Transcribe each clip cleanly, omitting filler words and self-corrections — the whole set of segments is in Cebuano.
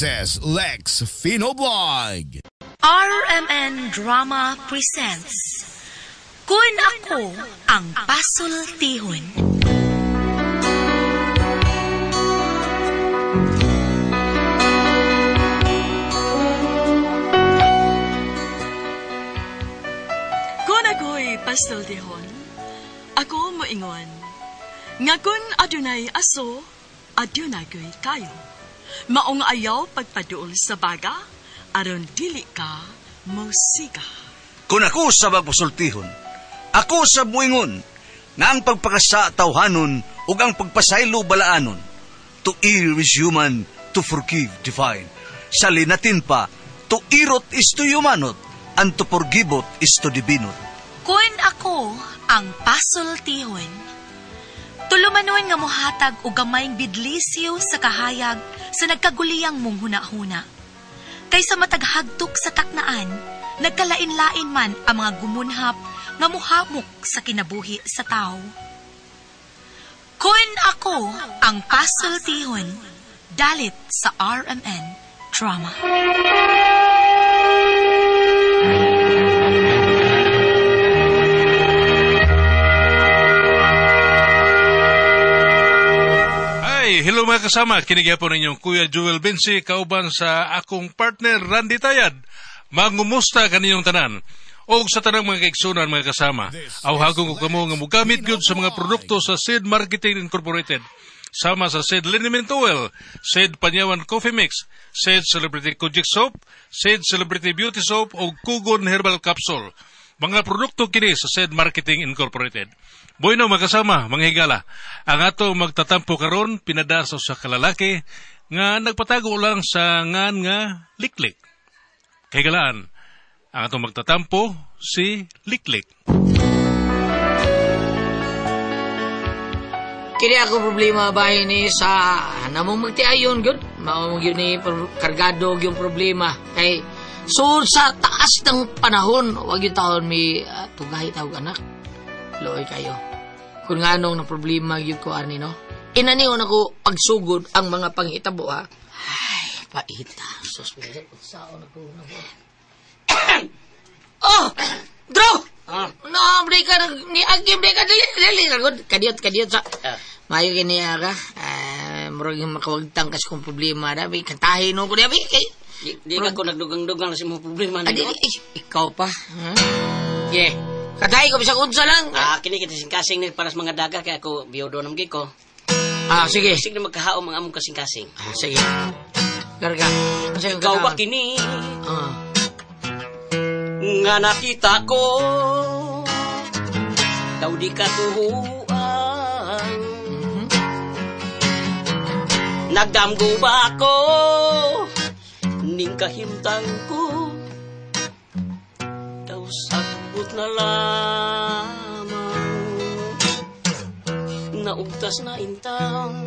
This is Lex Fino Vlog. RMN Drama presents Kun Ako Ang Pasultihon. Kun ako'y pasultihon, ako moingon, nga kun adunay aso, adunay ko'y kayo. Maong ayaw pagpaduol sa baga, aron dili ka musika. Kung ako sa magpasultihon, ako sa muingon, nga ang pagpakasa tawhanon ug ang pagpasaylo balaanon. To err is human, to forgive divine. Sa linatin pa, to irot is to humanot, and to forgivot is to divinot. Kun ako ang pasultihon, tulumanon nga mohatag og gamayng bidlisyo sa kahayag sa nagkaguliyang mong hunahuna. Kaysa mataghagtok sa taknaan, nagkalain-lain man ang mga gumunhap nga muhamok sa kinabuhi sa tao. Kun ako ang pasultihon, dalit sa RMN Drama. Ay, hello mga kasama. Kinigyan po ninyong Kuya Jewel Vinci, kauban sa akong partner Randy Tayad. Mangumusta kaninyong tanan. O sa tanang mga kaigsunan mga kasama, awhagon ko kamo nga mugamit gyud sa mga produkto sa Seed Marketing Incorporated. Sama sa Seed Liniment Oil, Seed Panyawan Coffee Mix, Seed Celebrity Kojik Soap, Seed Celebrity Beauty Soap o Kugon Herbal Capsule. Mga produkto kini sa Seed Marketing Incorporated. Bueno mga kasama, mga higala, ang ato magtatampo karon pinada sa usa ka lalaki nga nagpatago lang sa ngan nga Liklik. Kahigalaan, ang atong magtatampo si Liklik. Kini ako problema bahay ni sa namong magtiayon gyud. Mao gyud ni kargado gyud problema kay so sa taas ng panahon wag gyud taon mi tugahi tawag anak. Luoy kayo. Kung nganong na problema gyud ko ani no. Inanion ako pagsugod ang mga panghitabo ha. Ay, paita. Sus, saon ako na. Oh! Dro! No, break ka ni agim break ka dili dili kadiot kadiot sa. Mayo kini ka. Murag makawagtang kas kong problema da bi kantahin no ko di bi kay di ka ko nagdugang-dugang sa imong problema ni. Ikaw pa. Yeah. Kantahin ko bisag unsa lang. Kini kita singkasing ni para sa mga daga kay ako biodo nam gid ko. Sige. Sige na magkahaom ang among kasing-kasing. Sige. Garga. Ikaw ba kini? Nga nakita ko daw di katuhuan. Nagdamgo ba ako ning kahimtang ko daw sagbot na lamang naugtas na intang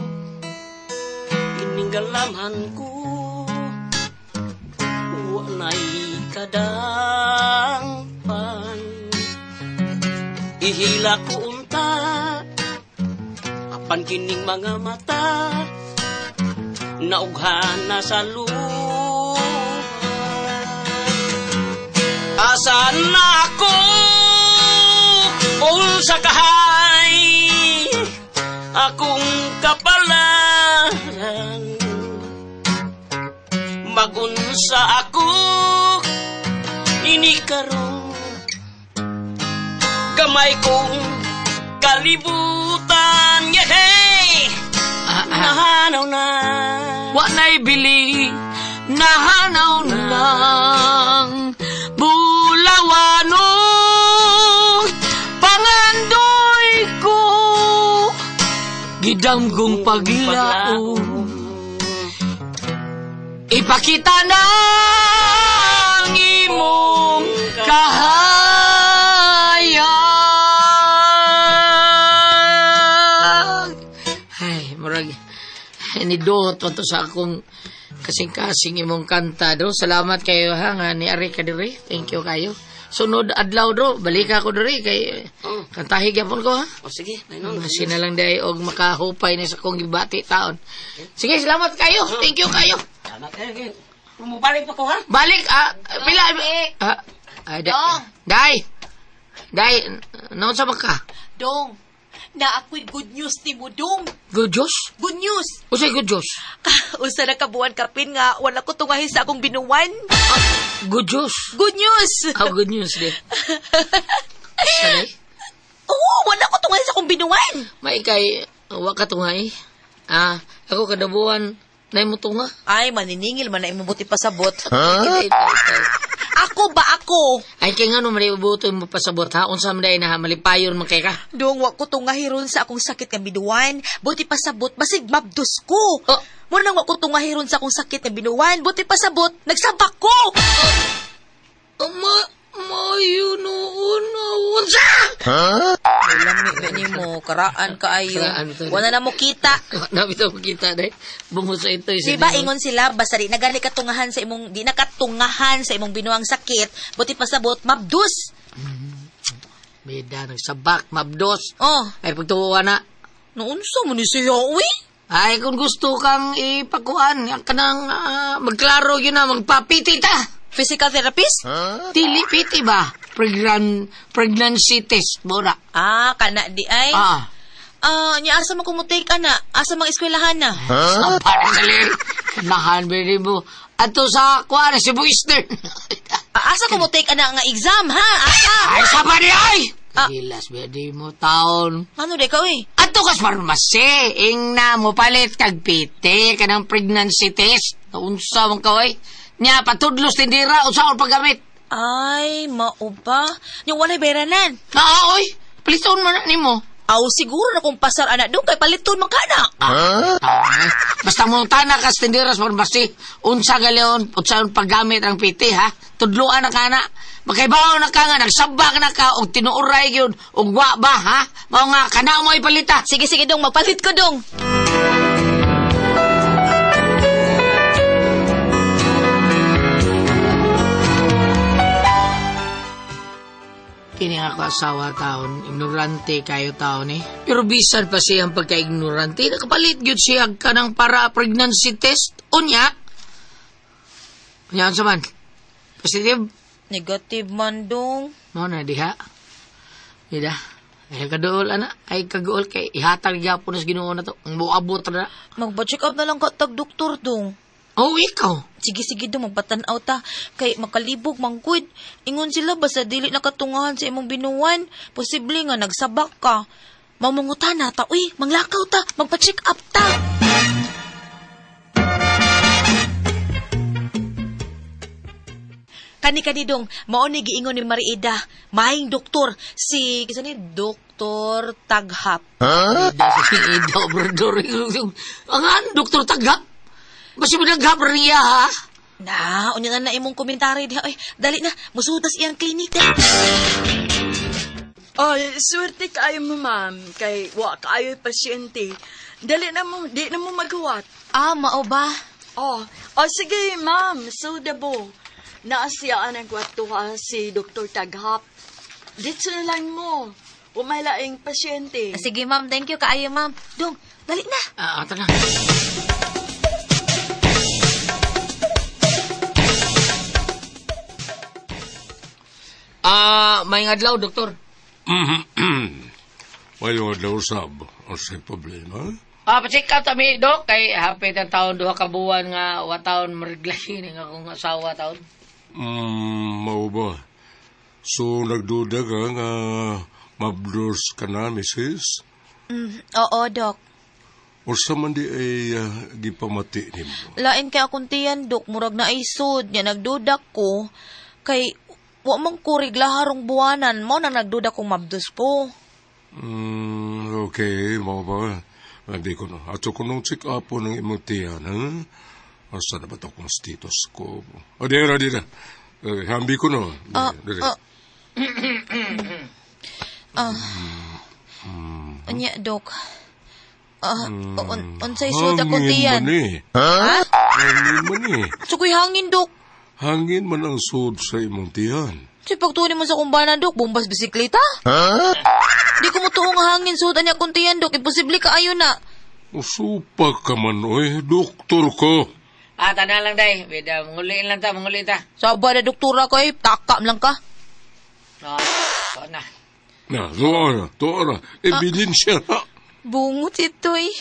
ininggalamhan ko wa na'y kadangpan. Ihila ko unta apan kining mga mata naughan na sa luha. Asan na ako unsa kahay akong kapalaran? Magunsa ako ini karon gamay kong kalibutan. Yehey! Nahanaw na wa na'y bili, nahanaw nang bulawanong pangandoy ko gidamgong paglaom. Ipakita na ang imong kahayag. Ay, murag niduot to sa akong kasing-kasing imong kanta do. Salamat kayo ha nga ni Ari ka diri. Thank you kayo. Sunod adlaw do, balik ako diri kay kantahi gyapon ko ha. O sige, Kasi na lang day og makahupay na sa akong gibati taon. Sige, salamat kayo. Thank you kayo. Salamat. Eh, Bumabalik pa ko ha. Balik, pila. Dong. Day. Day, noon sa ka? Dong, na ako'y good news ni mo, Dong. Good Diyos? Good news. Usay good Diyos? Usa na kabuan kapin nga, wala ko tungahin sa akong binuwan. Good Diyos? Good news. Oh, good news, di. Sorry? Oo, wala ko tungahin sa akong binuwan. Maikay, wa ka tungay. Ako kadabuan, na mo tunga. Ay, maniningil man na imubuti pasabot. Huh? Ako ba ako? Ay, kaya nga no, malibuto mo pasabot ha? Unsa man dahil na malipayon man kay ka? Dong, wa ko tungahiron sa akong sakit nga binuwan. Buti pasabot, basig mabdos ko. Oh. Muna wa ko tungahiron sa akong sakit nga binuwan. Buti pasabot, nagsabak ko. Mayo noon, unsa? Huh? Lami ba ni mo, karaan kaayo. Wala na mo kita. Wala na mo kita, day. Bungo sa ito. Di ba, ingon sila, basta di nagali katungahan sa imong, di nakatungahan sa imong binuang sakit, buti pasabot, mabdus. Beda, nagsabak, mabdos. Oh. Ay, pagtuwa na. Noon sa mo ni siya, uy? Ay, kung gusto kang ipakuan, kanang magklaro yun na, magpapiti ta. Physical therapist? Huh? Dili, piti ba? Pregnancy test, mura. Ah, kana di ay? Ah. Nya asa man kumutake ana? Asa mang eskwelahan na? Huh? Para sa lir. Kanahan, baby mo. Ato sa kuan, si Eastern. Asa kumutake ana nga exam, ha? Asa? Ay, sama di ay! Gilas, baby mo, taon. Ano di ka, uy? Ato kas farmasi. Ing na mo palit kag piti, kanang pregnancy test. Unsa man ka, uy? Nya, patudlos tindira, unsaon paggamit. Ay, mauba. Yung walay bayranan. Oo, oy. Paliton man na nimo. Aw, siguro na kung pasar anak doon, kay paliton man ka na. Huh? Basta mo tana kas tindira sa farmasi, unsa galion, unsaon paggamit ang piti, ha? Tudloan na ka na. Makaibaw na ka nga, nagsabak na ka, og tinuuray yun, og wa ba, ha? Mao nga, kana mo ipalita. Sige, sige, dong, magpalit ko, dong. Kini ako asawa taon, ignorante kayo taon eh. Pero bisan pa siyang pagka-ignorante, nakapalit yun siya ka ng para pregnancy test. Unya? Unya, unsa man? Positive? Negative man dong. Mao na diha. Ida. Ay kaduol ana, ay kaguol kay ihatag gyapon sa Ginoo na to. Ang buabot na. Magpa-check up na lang ka tag doktor dong. Oh, ikaw. Sige, sige dong, magpatanaw ta. Kay makalibog manggud. Ingon sila basta dili nakatungahan sa imong binuwan. Posible nga nagsabak ka. Mamunguta na ta. Uy, manglakaw ta. Magpa-check up ta. Kani-kani dong, mao ni giingon ni Mariida. Maing doktor. Si, kisa ni, Doktor Taghap. Huh? Ida, brother. Ang Doktor Taghap? Basta mo naghabar niya, ha? Na, unya na na imong komentary diha. Ay, dali na, musutas iyang klinik. Ay, swerte kayo mo, ma'am. Kay wa kayo pasyente. Dali na mo, di na mo maghuwat. Ah, mao ba? Oh, sige, ma'am. So, dabo. Naasiyaan ang kwartuha si Dr. Taghap. Dito na lang mo. Umalaing pasyente. Sige, ma'am. Thank you kaayo, ma'am. Dong, dali na. Ata na. May adlaw, doktor. May adlaw, sab. Unsay problema? Pa-check out kami, dok. Kay hapit ang taon, 2 ka buwan nga, wa taon, mariglahin ang akong asawa taon. Mao ba? So, nagduda ka nga mabdos ka na, misis? Oo, dok. Unsa man di ay gipamati nimo? Lain kay akong tiyan, dok. Murag na ay sud. Nga nagduda ko. Kay wa man ko riglaharong buwanan. Mao na nagduda kong mabdos ko. Okay, mao ba? Hindi ko na. Ato ko nung check up po ng imong tiyan, ha? Asa na ba ito akong stethoscope? O, di na, di na. Hambi ko no. Unya, dok. Unsay sud akong tiyan? Hangin man eh. Ha? Hangin man eh. Sukoy hangin, dok. Hangin man ang sud sa imong tiyan. Si pagtuon mo sa kumbana, dok, bombas bisikleta? Huh? Di ko mutuo nga hangin sud ani akong tiyan, dok. Imposible ka ayo na. Usupa ka man, oy. Doktor ko. Ah, tanan lang day. Bida, manguliin lang ta, manguliin ta. Saba na doktora ko eh, takam lang ka. No, so na. Na, tuwa na, ebidensya na. Bungot ito eh.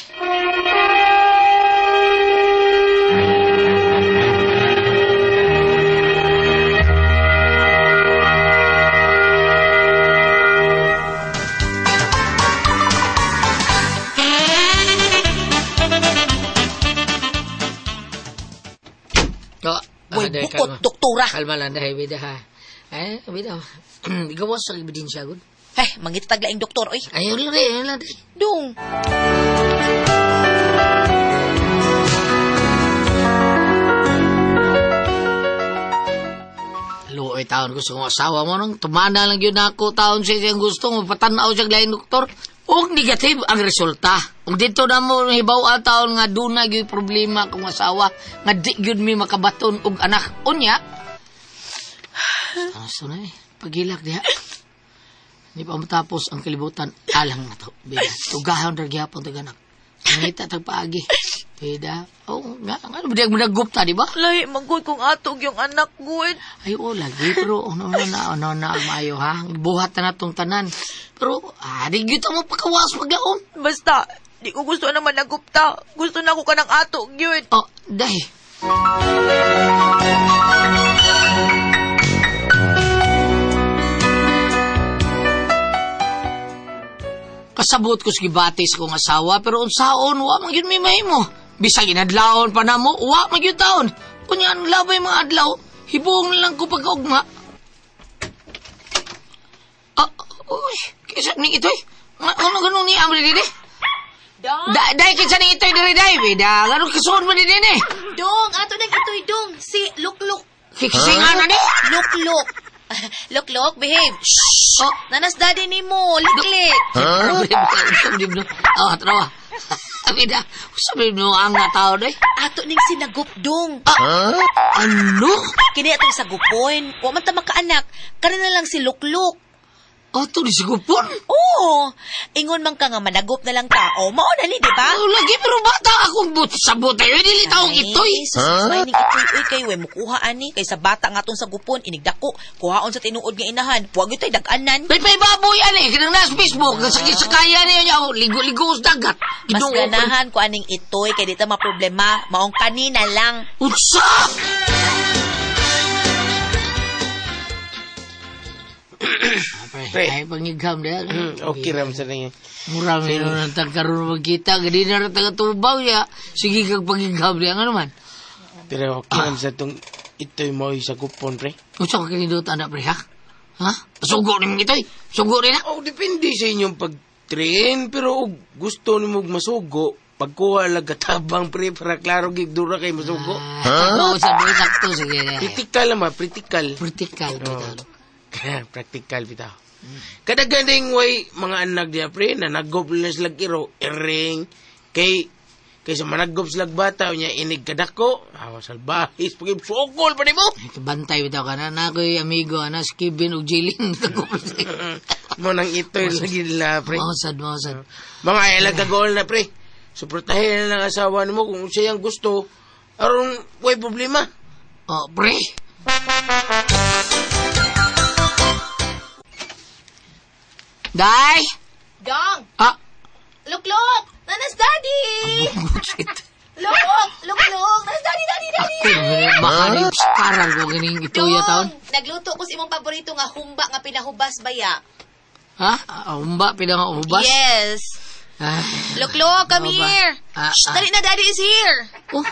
Oh, Way day, bukot, kalma. doktora. Kalma lang dahil, bida ha. Ay, bida. Gawas sa ebidensya, gud. Eh, mangitag laing doktor, oy. Ayaw lang, ayaw lang. Dong. Luoy taon ko sa kong asawa mo nung tumana lang yun ako taon siya siyang gusto mapatanaw siya laing doktor. Og negative ang resulta. Ug dito na mo hibaw ang taon nga duna gyud problema kong asawa nga di gyud mi makabaton og anak. Unya. Ano na eh. Pagilak diha. Hindi pa matapos ang kalibutan. Alang na to. Bida. Tugahon ra gihapon tag anak. Nangita tag paagi. Bida. Oh, nga nga ba di ta, di ba? Lahi, magod kung atog yung anak, gud. Ay, oo, lagi. Pero, ano na, maayo, ha? Buhat na natong tanan. Pero, di gyud mo pagkawas paglaom. Basta, di ko gusto na managupta. Gusto na ako ka ng ato, gyud. Oh, day. Kasabot ko sa gibati sa kong asawa, pero unsaon, wa man gyud may mahimo. Bisag inadlawon pa namo, wa man gyud taon. Kunya ang labay mga adlaw, hibuong na lang ko pagkaugma. Ah, uy, kaysa ni itoy. Ano ganun ni Amri dili? Dong! Dai kaysa ni itoy diri dai, bida. Ganun kasuon mo dili ni. Dong, ato nang itoy, dong. Si Lukluk. Kikising ano ni? Lukluk. Lukluk, behave. Shh! Oh. Nanas daddy ni mo, liklik. Huh? Oh, trawa. Bida, sabi mo ang tao day. Ato ning sinagup, dong. Ano? Kini atong sagupon. Wa man ta makaanak. Kani na lang si Lukluk. Ato ni sigupon. Oo. Ingon man ka nga managup na lang tao. Mao na ni, di ba? Oh, lagi pero bata akong but sa butay. Dili taong itoy. Sus, may ning itoy uy kay we mukuha ani kay sa bata nga atong sagupon inigdako kuhaon sa tinuod nga inahan. Wa gyud tay dag-anan. May paibaboy ani kanang nasa Facebook sakit sa kaya niya niya ligo-ligo sa dagat. Mas ganahan ko aning itoy kay di ta maproblema. Maong kanina lang. Unsa? Pre. Ay, pangigham na. Okay ram sa ninyo. Mura may nung tagkaroon magkita. Gadi na rin taga-tubaw ya. Sige kag pangigham niya. Ano man? Pero okay ram sa itong ito'y mo sa kupon, pre. Unsa ka kinindot, anak, pre, ha? Ha? Sugo ni mong itoy. Sugo rin, ha? Oh, depende sa inyong pag-train. Pero og gusto ni mong masugo, pagkuha lang katabang, pre, para klaro gig dura kay masugo. Ha? Oo, sabi, sakto. Sige. Practical naman, practical. Practical. Oh. Practical, bitaw. Kadaganing way mga anak diya, pre, na nagop na sila kiro, ering, kay sa managgop sila bata, niya inig kadako, awa salbahis, pag sukol pa ni mo. Bantay bitaw ka na. Na ako'y amigo, ana, si Kevin ug Jilin. Mo nang ito'y lagi nila, pre. Mausad, mausad. Mga ilag kagol na, pre. Suportahin na lang asawa nimo kung siya ang gusto, aron way problema. Oh, pre. Day! Dong! Ah! Lukluk! Nanas daddy! Luk! Lukluk! Nanas daddy, daddy, daddy! Makanip karal ko kining ituya taon. Nagluto ko sa imong paborito nga humba nga pinahubas baya. Ha? Humba, pinahubas? Yes. Ah, Lukluk, come Ano ba? here. Ah, Shh, ah. dali na, daddy is here. Oh.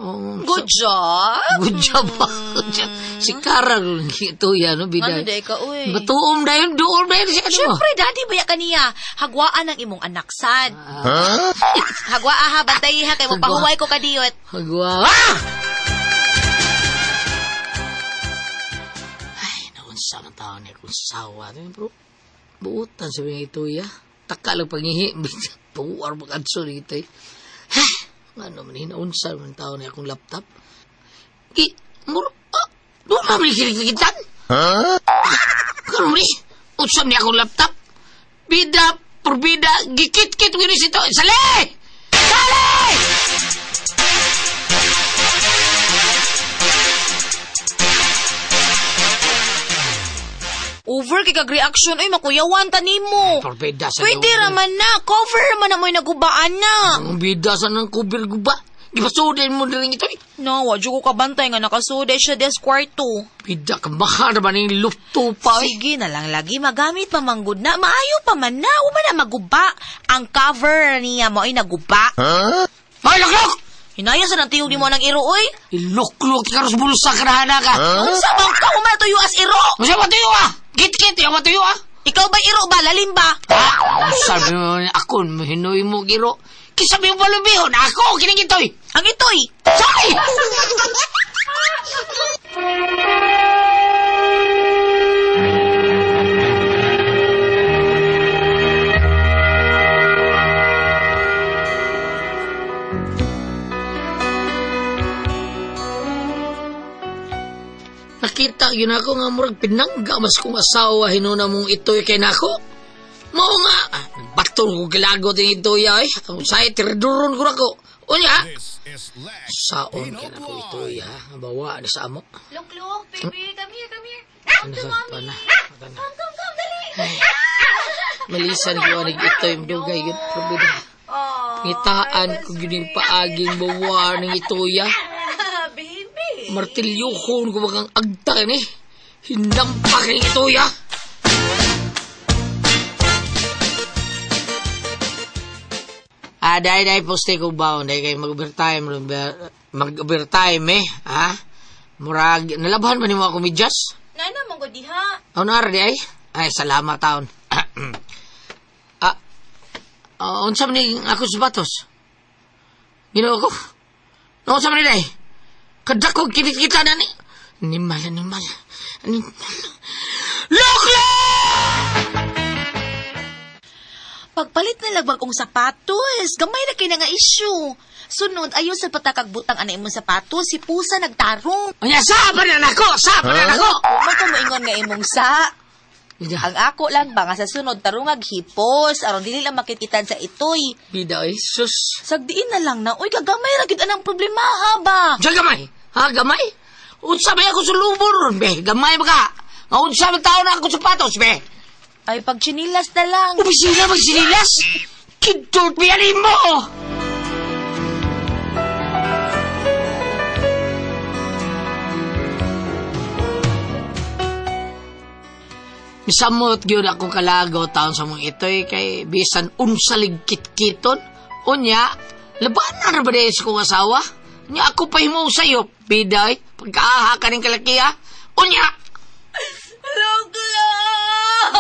Oh, Good job. Good job. Good job. Si Karal ituya, no? Bida. Ano day ka, uy? Batuom na yun, duom na yun siya. Ano? Siyempre, daddy, baya kaniya. Hagwaan ang imong anak, sad. Huh? Hagwaa ha, bantay ha, kay mo pahuway ko kadiyot. Hagwa. Ah! Ay, naunsa man taon niya kung sawa. Bro, buutan sa mga ituya. Taka lang pangihi. Puwar makadso dito eh. Ha? Ano man, hinaunsa man taon niya akong laptop. Ki, muro, ah, doon naman kinikitan. Huh? Karoon ni, unsam niya akong laptop. Bida, por bida, gikit-kit, gini sito. Sali! Sali! Over kay kag reaction oy makuyawan ta nimo. Torbeda sa Pwede raman na, cover raman na mo'y nagubaan na. Ang bida sa nang cover guba. Gipasudin mo na rin ito eh. No, wa jud ko kabantay nga nakasuday siya des kwarto. Bida ka baka naman yung lupto pa eh. Sige na lang lagi magamit pa manggod na. Maayo pa man na, uma na maguba. Ang cover niya mo ay naguba. Huh? Ay, luklok! Hinaya sa nang tiyog ni mo ng iro, oy. Iluklok ka ros bulsa ka na ka. Huh? Unsa man ka uma tuyo as iro? Unsa ba tuyo ah? Git-git, yung matuyo ah? Ikaw ba iro ba? Lalim ba? Sabi mo ako, hinoy mo iro. Kisabi mo palubihon, ako, kining itoy. Ang itoy? Sorry! Nakita yun ako nga murag pinangga mas kong asawa hinuna mong itoy kay nako. Mao nga, batol ko gilagot yung itoy ay. Ang say, tiriduron ko nako. Unya, saon kay nako itoy ha. Bawa na sa amo. Lukluk, baby, come here, come here. Ano sa pana? Come, come, come, dali. Malisan ko anig itoy, dugay yun. Probida. Ngitaan ko yun yung paaging bawa ng itoy ha. Baby. Martilyo ko bagang agta ni. Hinampak ni itoy ha. Ah, dahil poste ko baon, dahil kay mag-overtime, mag-overtime eh, ha? Murag, nalabhan ba nimo ako medyas? Nana, manggo diha. Ano ara di ay? Ay, salamat taon. Unsa man ni ako sapatos? Ginoo ko. Unsa man ni day? Kadako kinikita na ni. Animal, animal. Animal. Luklok! Pagpalit na lang bagong sapatos, gamay na kay na nga issue. Sunod, ayon sa patakag butang ana imong sapatos, si Pusa nagtarong. Unya, sa pa na nako, sa pa na nako. Man ko moingon nga imong sa. Ang ako lang ba nga sa sunod tarungag hipos aron dili lang makikitan sa itoy. Bida ay sus. Sagdiin na lang na, uy kagamay ra gid anang problema ha ba? Diyan gamay. Ha gamay? Unsa may ako sulubon ron be? Gamay ba ka? Nga unsa man taon na ako sapatos be? Ay, pag chinilas na lang. Opisina magchinilas? Kidot biyari mo! Misamot gyud ako kalago taon sa mong itoy kay bisan unsalig kitkiton. Unya, labanan na ba dahil sa kong asawa? Unya, ako pa himo sa'yo, biday. Pagkaaha ka ng kalakiya. Unya! Luklok!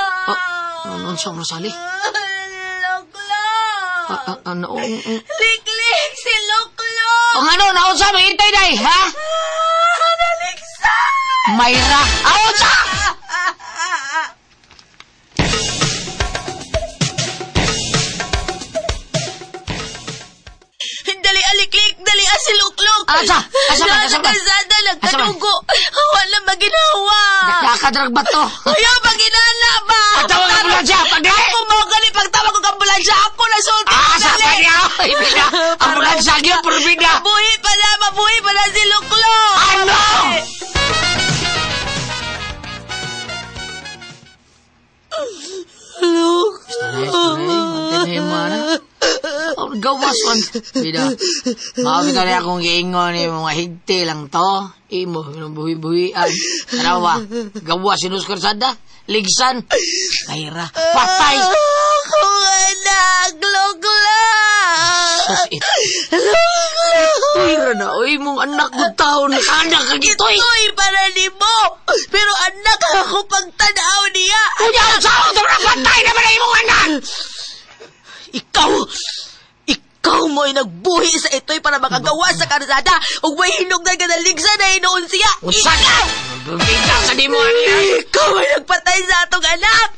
Ano sa Rosali? Luklok! Ano? Liklik si Luklok! Ang ano, naunsa, may hintay day, ha? Naligsa! Mayra! Aunsa! Dali, aliklik! Dali, si Luklok! Asa? Asa man? Asa Nasa man? kalsada, nagkadugo! Wala maginawa! Nakakadrag ba to? Ayaw, maginana ba? Pagtawag ang ambulansya! Pagdali! Ako mo gali, pagtawag ko ambulansya, ako na sulti! Asa pa niya? Ibida! Ambulansya gyud, purbida! Mabuhi pa na! Mabuhi pa na si Luklok! Ano? Luklok! Sanay, sanay. Mo na. Gawas man. Bida. Maabit na akong giingon ni mga higte lang to. Imo, buhi-buhian. Tanawa, gawas sinus karsada. Ligsan. Kayra, patay. Akong anak, Luklok! Sus, ito. Uy, rana, uy, mong anak ko taon. Anak ka gitoy. Ito'y para nimo. Pero anak ako pagtanaw niya. Kunya, sa ako, patay naman ang imong anak! Ikaw mo'y nagbuhi sa ito'y para makagawa sa karsada ug may hinugdan ka na ligsa na hinuon siya. Unsa ka? Bida sa di mo, Ikaw ay nagpatay sa atong anak!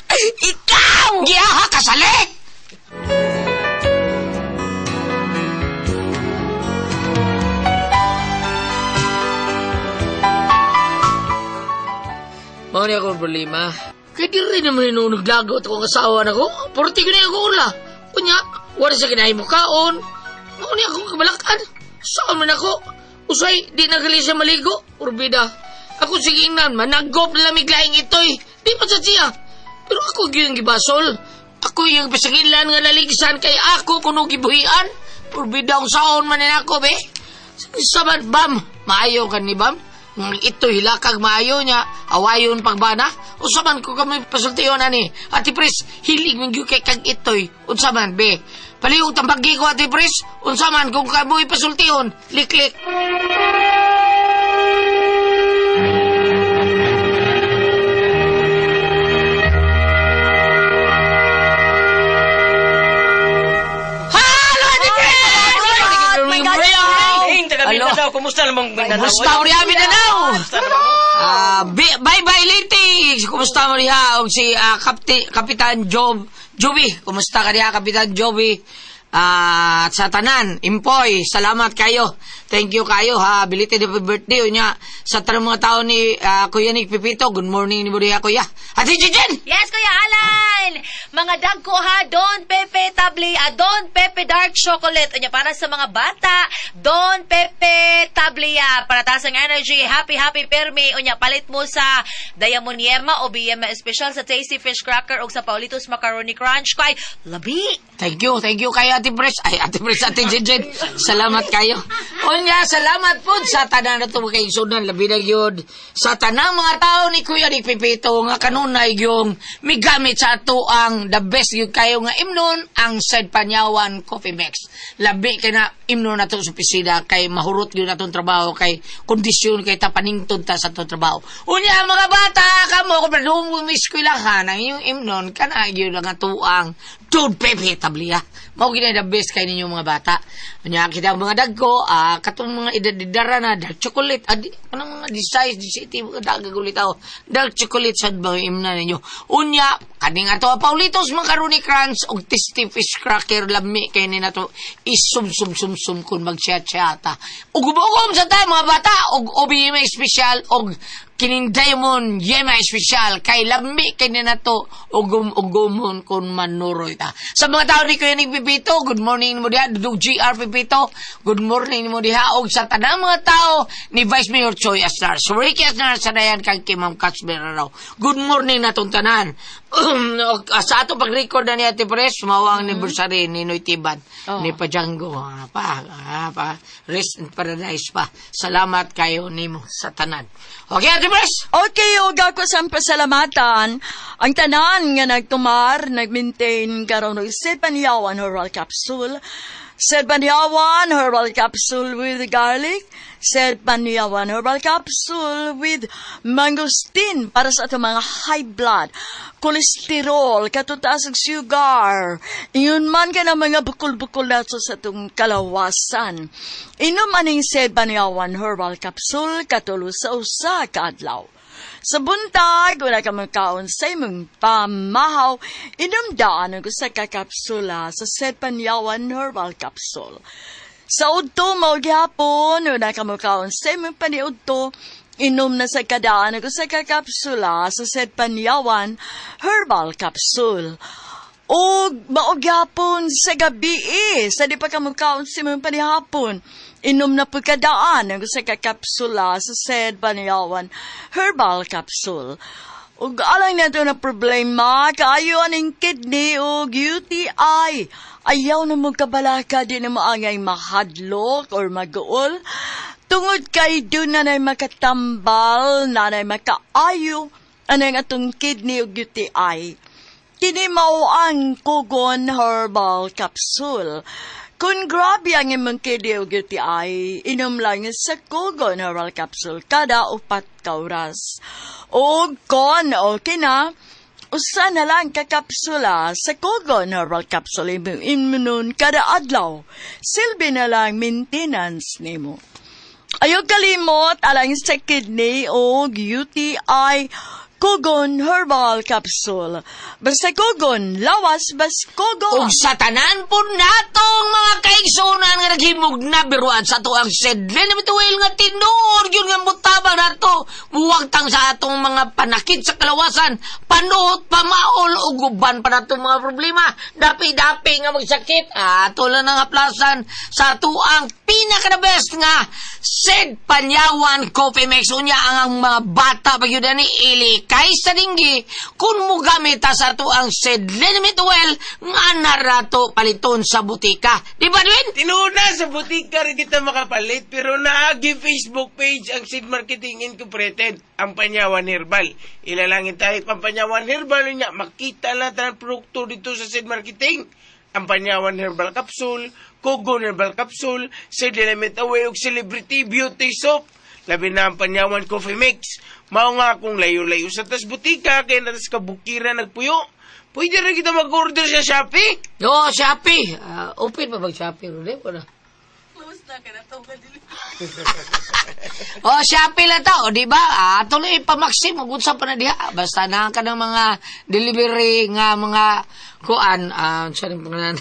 Ikaw! Giyaha ka, sali! Mao ni akong problema. Kaya di rin naman nung naglagot akong asawa na ko. Porti ko na ako ula. Unya, wala sa kinahin mo kaon. Mao ni akong kabalakan. Saan man ako? Usay, di na gali siya maligo. Urbida. Ako sige nan, managop na lamig laing itoy. Di pa sa siya. Pero ako gyud gibasol. Ako yung pasagilan nga naligsan kay ako kuno gibuhian. Purbida ang saon man nako be. Saban bam, maayo ka ni bam. Ito hilakag maayo niya, awayon pagbana. Unsa man ko kami pasultiyon ani. Ate Pres, hilig man gyud kay kag itoy. Unsa man be. Palihog tambagi ko Ate Pres. Unsa man kung kamoy pasultiyon, liklik. Halo Ate Pres! Hello. Kumusta namang Mindanao? Kumusta mo riha Mindanao? Bye-bye Liti. Kumusta mo riha? Og si Kapitan Joby. Kumusta ka riha Kapitan Joby? At sa tanan, Impoy, salamat kayo. Thank you kayo ha. Belated happy birthday unya sa tanang mga tao ni Kuya Nick Pipito. Good morning ni mo riha Kuya. Ate Jijen! Yes, Kuya Alan! Mga dagko ha, Don Pepe Tabli, Don Pepe Dark Chocolate. Unya, para sa mga bata, Don Pepe Tablia. Para taas ang energy, happy, happy permi. Unya, palit mo sa Diamond Yema o BM Special sa Tasty Fish Cracker o sa Paulitos Macaroni Crunch. Kay, labi! Thank you kayo Ate Pres. Ay, Ate Pres, Ate Jijen. Salamat kayo. Unya, salamat po sa tanan na ito mga kaigsunan. Labi na yun. Sa tanang mga tao ni Kuya Nick Pipito nga kanunay yung migamit sa ato ang the best yun kayo nga imnon ang Said Panyawan Coffee Mix. Labi kay na imnon na ito sa opisina kay mahurot yun atong trabaho kay kondisyon kay tapaningtod ta sa atong trabaho. Unya mga bata kamo kung padung eskwelahan ang inyong imnon kana yun ang atuang Don Pepe Tablia. Mao gid the best kay ninyo mga bata. Unya kita ang mga dagko, katong mga edad-edara na dark chocolate, anong mga size di city mga dagag ulit ako. Dark chocolate sad ba imna ninyo. Unya kaning ato Paulitos Macaroni Crunch og Tasty Fish Cracker lami kay ni nato isum-sum-sum-sum kun magchat-chata. Ug ugom sa tayo mga bata og OBM special og kining Diamond Yema Special kay lami kay ni nato ugum-ugumon kun manuroy ta. Sa mga tao ni Kuya Nick Pipito, good morning mo diha, Dudong GR Pipito, good morning mo diha og sa tanang mga tao ni Vice Mayor Choi Asnar, Ricky Asnar sanayan kang kay Ma'am Katsmer raw. Good morning natong tanan. Sa ato pag-record na ni Ate Pres, mao ang anniversary ni Noy Tiban, ni Pajango, pa, rest in paradise pa. Salamat kayo nimo sa tanan. Okay, Ate Pres? Okay, og ako sa pasalamatan. Ang tanan nga nagtumar, nagmaintain karon og Said Panyawan Herbal Capsule. Said Panyawan Herbal Capsule with garlic. Said Panyawan Herbal Capsule with mangosteen para sa atong mga high blood, cholesterol, katutaas og sugar. Iyon man ka ng mga bukol-bukol nato sa atong kalawasan. Inom aning Said Panyawan Herbal Capsule katulo sa usa ka adlaw. Sa buntag, wala ka magkaon sa imong pamahaw, inom daan ang usa ka kapsula sa Said Panyawan Herbal Capsule. Sa udto, mao gihapon, wala ka magkaon sa imong paniudto, inom na sa kadaan ang usa ka kapsula sa Said Panyawan Herbal Capsule. O mao gihapon sa gabi, sa di pa ka magkaon sa imong panihapon, inom na pagkadaan ang usa ka kapsula sa Said Panyawan Herbal Capsule. Ug alang nato na problema, kaayo aning kidney o UTI. Ayaw na mo kabalaka, di na maangay mahadlok or maguol. Tungod kay doon na makatambal, na makaayo, anang atong kidney o UTI. Kini mao ang Kugon Herbal Capsule. Kung grabe ang imong kidney o UTI, inom lang sa Kugon Herbal Capsule kada 4 ka oras. O kon okay na, usa na lang ka kapsula sa Kugon Herbal Capsule imong inunon kada adlaw. Silbi na lang maintenance nimo. Ayaw kalimot alang sa kidney o UTI, Kugon Herbal Capsule. Basta Kugon, lawas bas Kugon. Og sa tanan po natong mga kaigsunan nga naghimog na biruan sa ato ang sedlen na mituwil nga tinuod yun nga mutabang nato. Muwagtang sa atong mga panakit sa kalawasan, panuot, pamaol, ug uban pa natong mga problema. Dapi-dapi nga magsakit. Ato lang ang aplasan sa ato ang pinaka the best nga Said Panyawan Coffee Mix. Unya ang mga bata pag yun ni ili Malikay sa dinggi kung mugamit ta sa ato ang seed liniment oil nga narato paliton sa butika. Di ba, Dwayne? Tinuod na sa butika rin kita makapalit pero naagi Facebook page ang Seed Marketing Incorporated, ang Panyawan Herbal. Ilalangin tayo Pampanyawan Herbal niya makita na ang produkto dito sa Seed Marketing. Ang Panyawan Herbal Capsule, Kogon Herbal Capsule, Seed Element Away ug Celebrity Beauty Soap. Labi na ang Panyawan Coffee Mix. Mao nga kung layo-layo sa tas butika kay natas kabukira nagpuyo. Pwede rin kita mag-order sa Shopee. No, Shopee. Open pa ba Shopee? Rodel? Wala. Oh, Shopee lang ta, o, di ba? Tuloy pamaksim ug unsa pa na diha. Basta na ka ng mga delivery nga mga kuan, sa ning pangalan.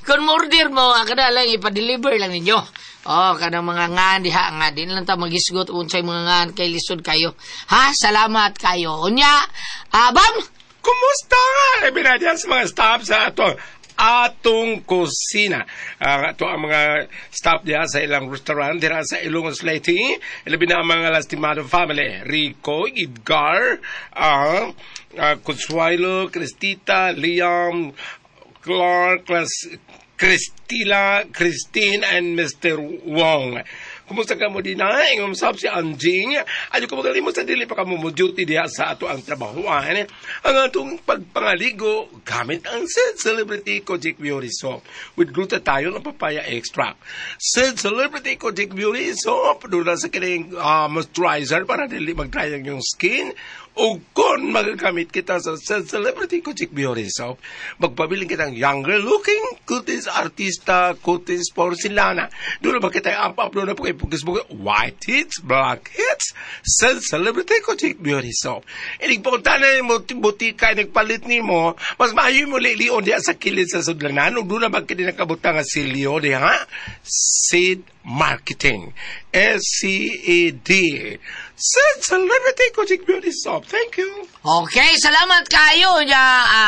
Kung mo-order mo, kada lang ipa-deliver lang ninyo. Oh, kanang mga ngan diha nga din lang ta magisgot unsay mga ngan kay lisod kayo. Ha, salamat kayo. Unya, bam. Kumusta? Labi na diyan sa mga staff sa atong kusina. Ato ang mga staff diha sa ilang restaurant diha sa Ilongos Leyte. Labi na ang mga Lastimado family. Rico, Edgar, Consuelo, Cristita, Liam, Clark, Cristila, Christine, and Mr. Wong. Kumusta ka mo din na? Ingom sab si Anjing. Ayo ko magaling mo sa dili pa ka mo duty diha sa ato ang trabahuan. Ang atong pagpangaligo gamit ang Seed Celebrity Kojic Beauty Soap with glutathione at papaya extract. Seed Celebrity Kojic Beauty Soap doon sa kining moisturizer para dili mag-dry ang iyong skin. O kung magagamit kita sa Seed Celebrity Kojic Beauty Soap, magpabiling kitang younger looking, kutis artista, kutis porcelana. Doon ba kita up-up doon na po kayo pagkasbog, white hits, black hits, Seed Celebrity Kojic Beauty Soap. Inig punta na mo butika, nagpalit ni mo, mas maayo mo lilion diya sa kilid sa sudlanan, ug doon na ba kini nakabutang nga silyo diha? Seed Marketing. SCED. Seed Celebrity Kojic Beauty Soap. Thank you. Okay, salamat kayo.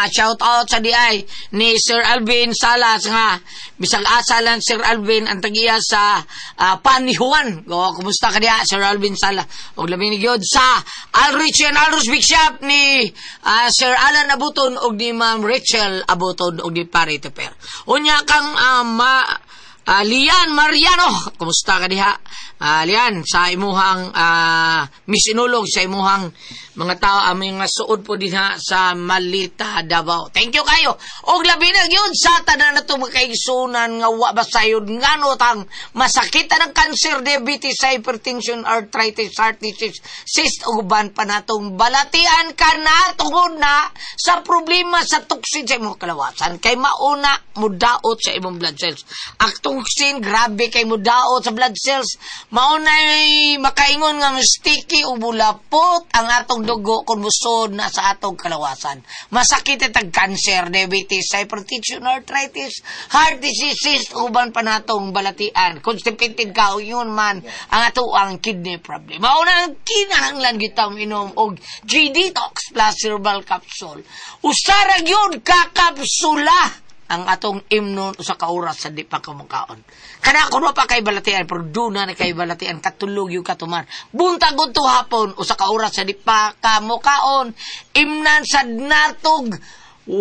Shout out sa DI ni Sir Alvin Salas nga. Bisag asa lang Sir Alvin ang tagiya sa Panihuan. O, kumusta ka diha Sir Alvin Salas? Og labi ni gyud sa Alrich and Alrus Big Shop ni Sir Alan Abuton og ni Ma'am Rachel Abuton og ni Pare Teper. Unya kang Lian Mariano, kumusta ka diha? Lian, sa imuhang Miss Inulog, sa imuhang mga tao, aming mga suod po diha sa Malita, Davao. Thank you kayo. Og labi na gyud sa tanan na ito makaigsunan nga wa basayod ngano tang masakitan ng cancer, diabetes, hypertension, arthritis, heart disease, cyst ug uban pa natong balatian ka na tungod na sa problema sa toxin sa imong kalawasan kay mauna mudaot sa imong blood cells. Ang toxin grabe kay mudaot sa blood cells. Maunay makaingon nga sticky o bulapot ang atong dugo kung musod na sa atong kalawasan. Masakit itag cancer, diabetes, hypertension, arthritis, heart disease, uban pa natong balatian. Constipated ka o yun man ang ato ang kidney problem. Mauna ang kinahanglan kita inom og G-Detox Plus Herbal Capsule. Usara yun kakapsula ang atong imnon usa ka oras sa di pa kamukaon. Kana kuno pa kay balatian pero duna na kay balatian katulog yung katumar. Buntag udto hapon usa ka oras sa di pa kamukaon imnan sad natog 8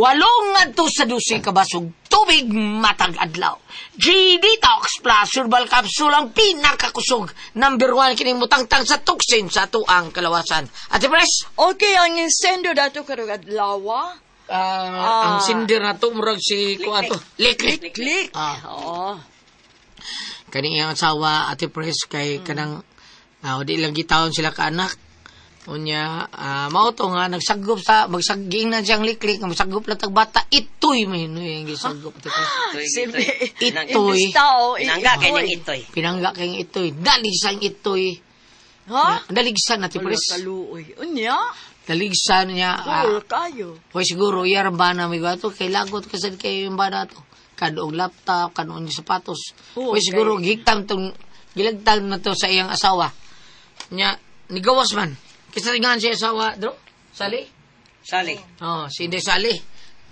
ngadto sa 12 ka basog tubig matag adlaw. G-Detox Plus Herbal Capsule ang pinakakusog. Number 1 kining mutangtang sa toxin sa atuang kalawasan. Ate Pres? Okay, ang insendo dato karong adlaw. Ang sinder na to, murag si kuan to. Lik-lik. Lik-lik. Oo. Kani iyang asawa, Ate Pres, kay kanang di lang gitawon sila kaanak. Unya, mao to nga nagsagop sa magsaging na siyang liklik, nga magsagop lang tag bata itoy may yung gisagop Ate Pres. Itoy. Pinangga kay ning itoy. Pinangga kay ning itoy. Daligsan itoy. Ha? Daligsan Ate Pres. Kaluoy. Unya? Daligsan niya. Cool kayo. Hoy siguro iyar ba na may gato kay lagot kasi kay yung bana to. Kadoong laptop, kadoong sapatos. Hoy siguro gigtang tong gilagtang na to sa iyang asawa. Nya nigawas man. Kisa tingahan siya asawa, dro? Sali? Sali. Oh, si Inday Sali.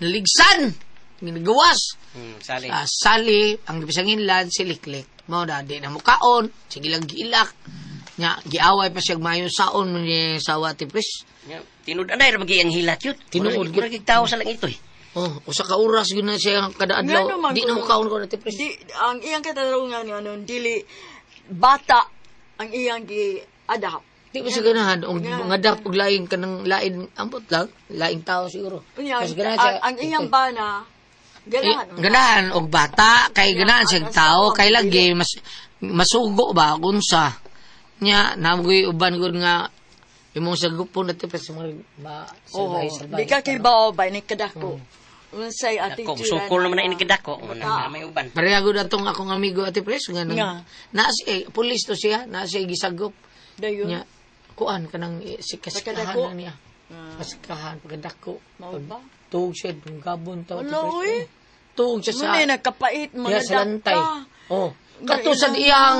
Naligsan. Nigawas. Sali. Sali, ang gibisanginlan, si Liklik. Mao na, di na mukaon. Sige lang giilak. Nya giaway pa siya maayo saon man niya sawa ti Pres. Nya, Tinud anay ra magi ang hilat yun. Tinuod Murag murag tao sa lang ito eh. Oh, usa ka oras gyud na siya kada adlaw. Ngano man Di na kuno? mo kaon ko na ti Pres. Di, ang iyang katarungan nga nun, dili bata ang iyang gi-adapt. Di ba siya ganahan og ngadap og lain kanang lain ambot lang, laing tao siguro. Unya, Mas ganahan siya. ang iyang bana, ganahan. Eh, ganahan og bata kay ganahan siya ang tao asawa, kay lagi mas masugo ba kunsa nya namoy uban gud nga imong sagupon na ti Pres mga ma Oo, salbay salbay. di ka kibaw ba ni kadako. Unsay Dako, attitude. sukol naman na ini kidako. Na may uban. Pareha gud atong akong amigo ati Pres nga nang Nga. naa siya eh, pulis to siya, naa siya gisagop. Dayon. Nya kuan kanang sikasikahan Pagkadako. na niya. Kasikahan pagkadako. Mao ba? Tuog siya gabon taw ati Ala, Pres. uy. Tuog siya sa Muna nagkapait Iya, mga sa lantay. dakta. Oh. Kato sa iyang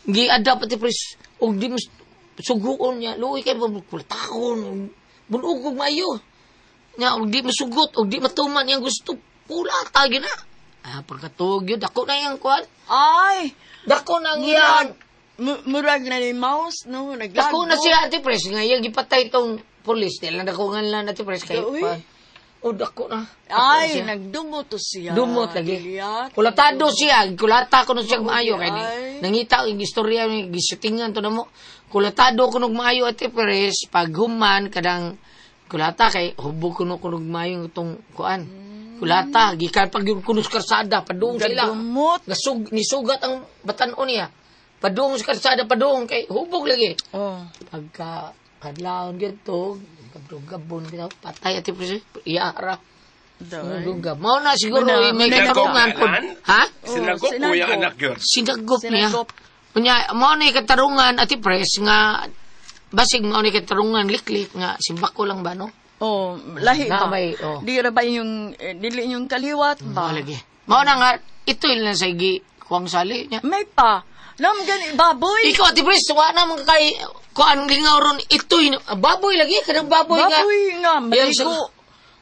gi-adapt ati Pres og di mas suguon niya. Luoy kay kultakon. Bunugog maayo. Nya og di masugot og di matuman iyang gusto. Pula ta gyud na. Ah, pagkatuog yun, dako na iyang kuan. Ay, Dako na ang iyang murag, murag na ni mouse, no? Naglago. Dako na siya ati Pres nga iyang gipatay tong pulis. Di lang dako nga lang ati Pres kay Uy. kuan. Oh, dako na. Dako na Ay, siya. nagdumot to siya. Dumot lagi. Diliat. Kulatado siya, kulata ko siya maayo kay ni- Ay. nangita og istorya ni gisutingan to namo. Kulatado ko nog maayo ati Pres pag human kadang kulata kay hubog kuno kunog maayo itong kuan. Kulata gikan pag yung kuno sa karsada padung sila. Gadumot. Nasug nisugat ang batan-on niya. Padung sa karsada padung kay hubog lagi. Oh. Pagka kadlawon gyud gabon bitaw patay ati Pres iya ra. Day. Gugab. Mao na siguro Muna- eh, may muna- katarungan pod. Ha? Sinagop Oh, ko yung sinagop. anak yun. Sinagop niya. Sinagop. Unya, mao na yung katarungan ati Pres nga basig mao ni katarungan liklik nga simbako lang ba no? Oh, lahi Na ba? may, oh. Di ra ba yung eh, dili yung kaliwat ba? Mao lagi. Mao na nga ito na sa igi kuang sali niya. May pa. Lam gani baboy. Ikaw ati Pres, wa na man kay kuan lingaw ron itoy baboy lagi kanang baboy nga. Baboy nga Yan maligo.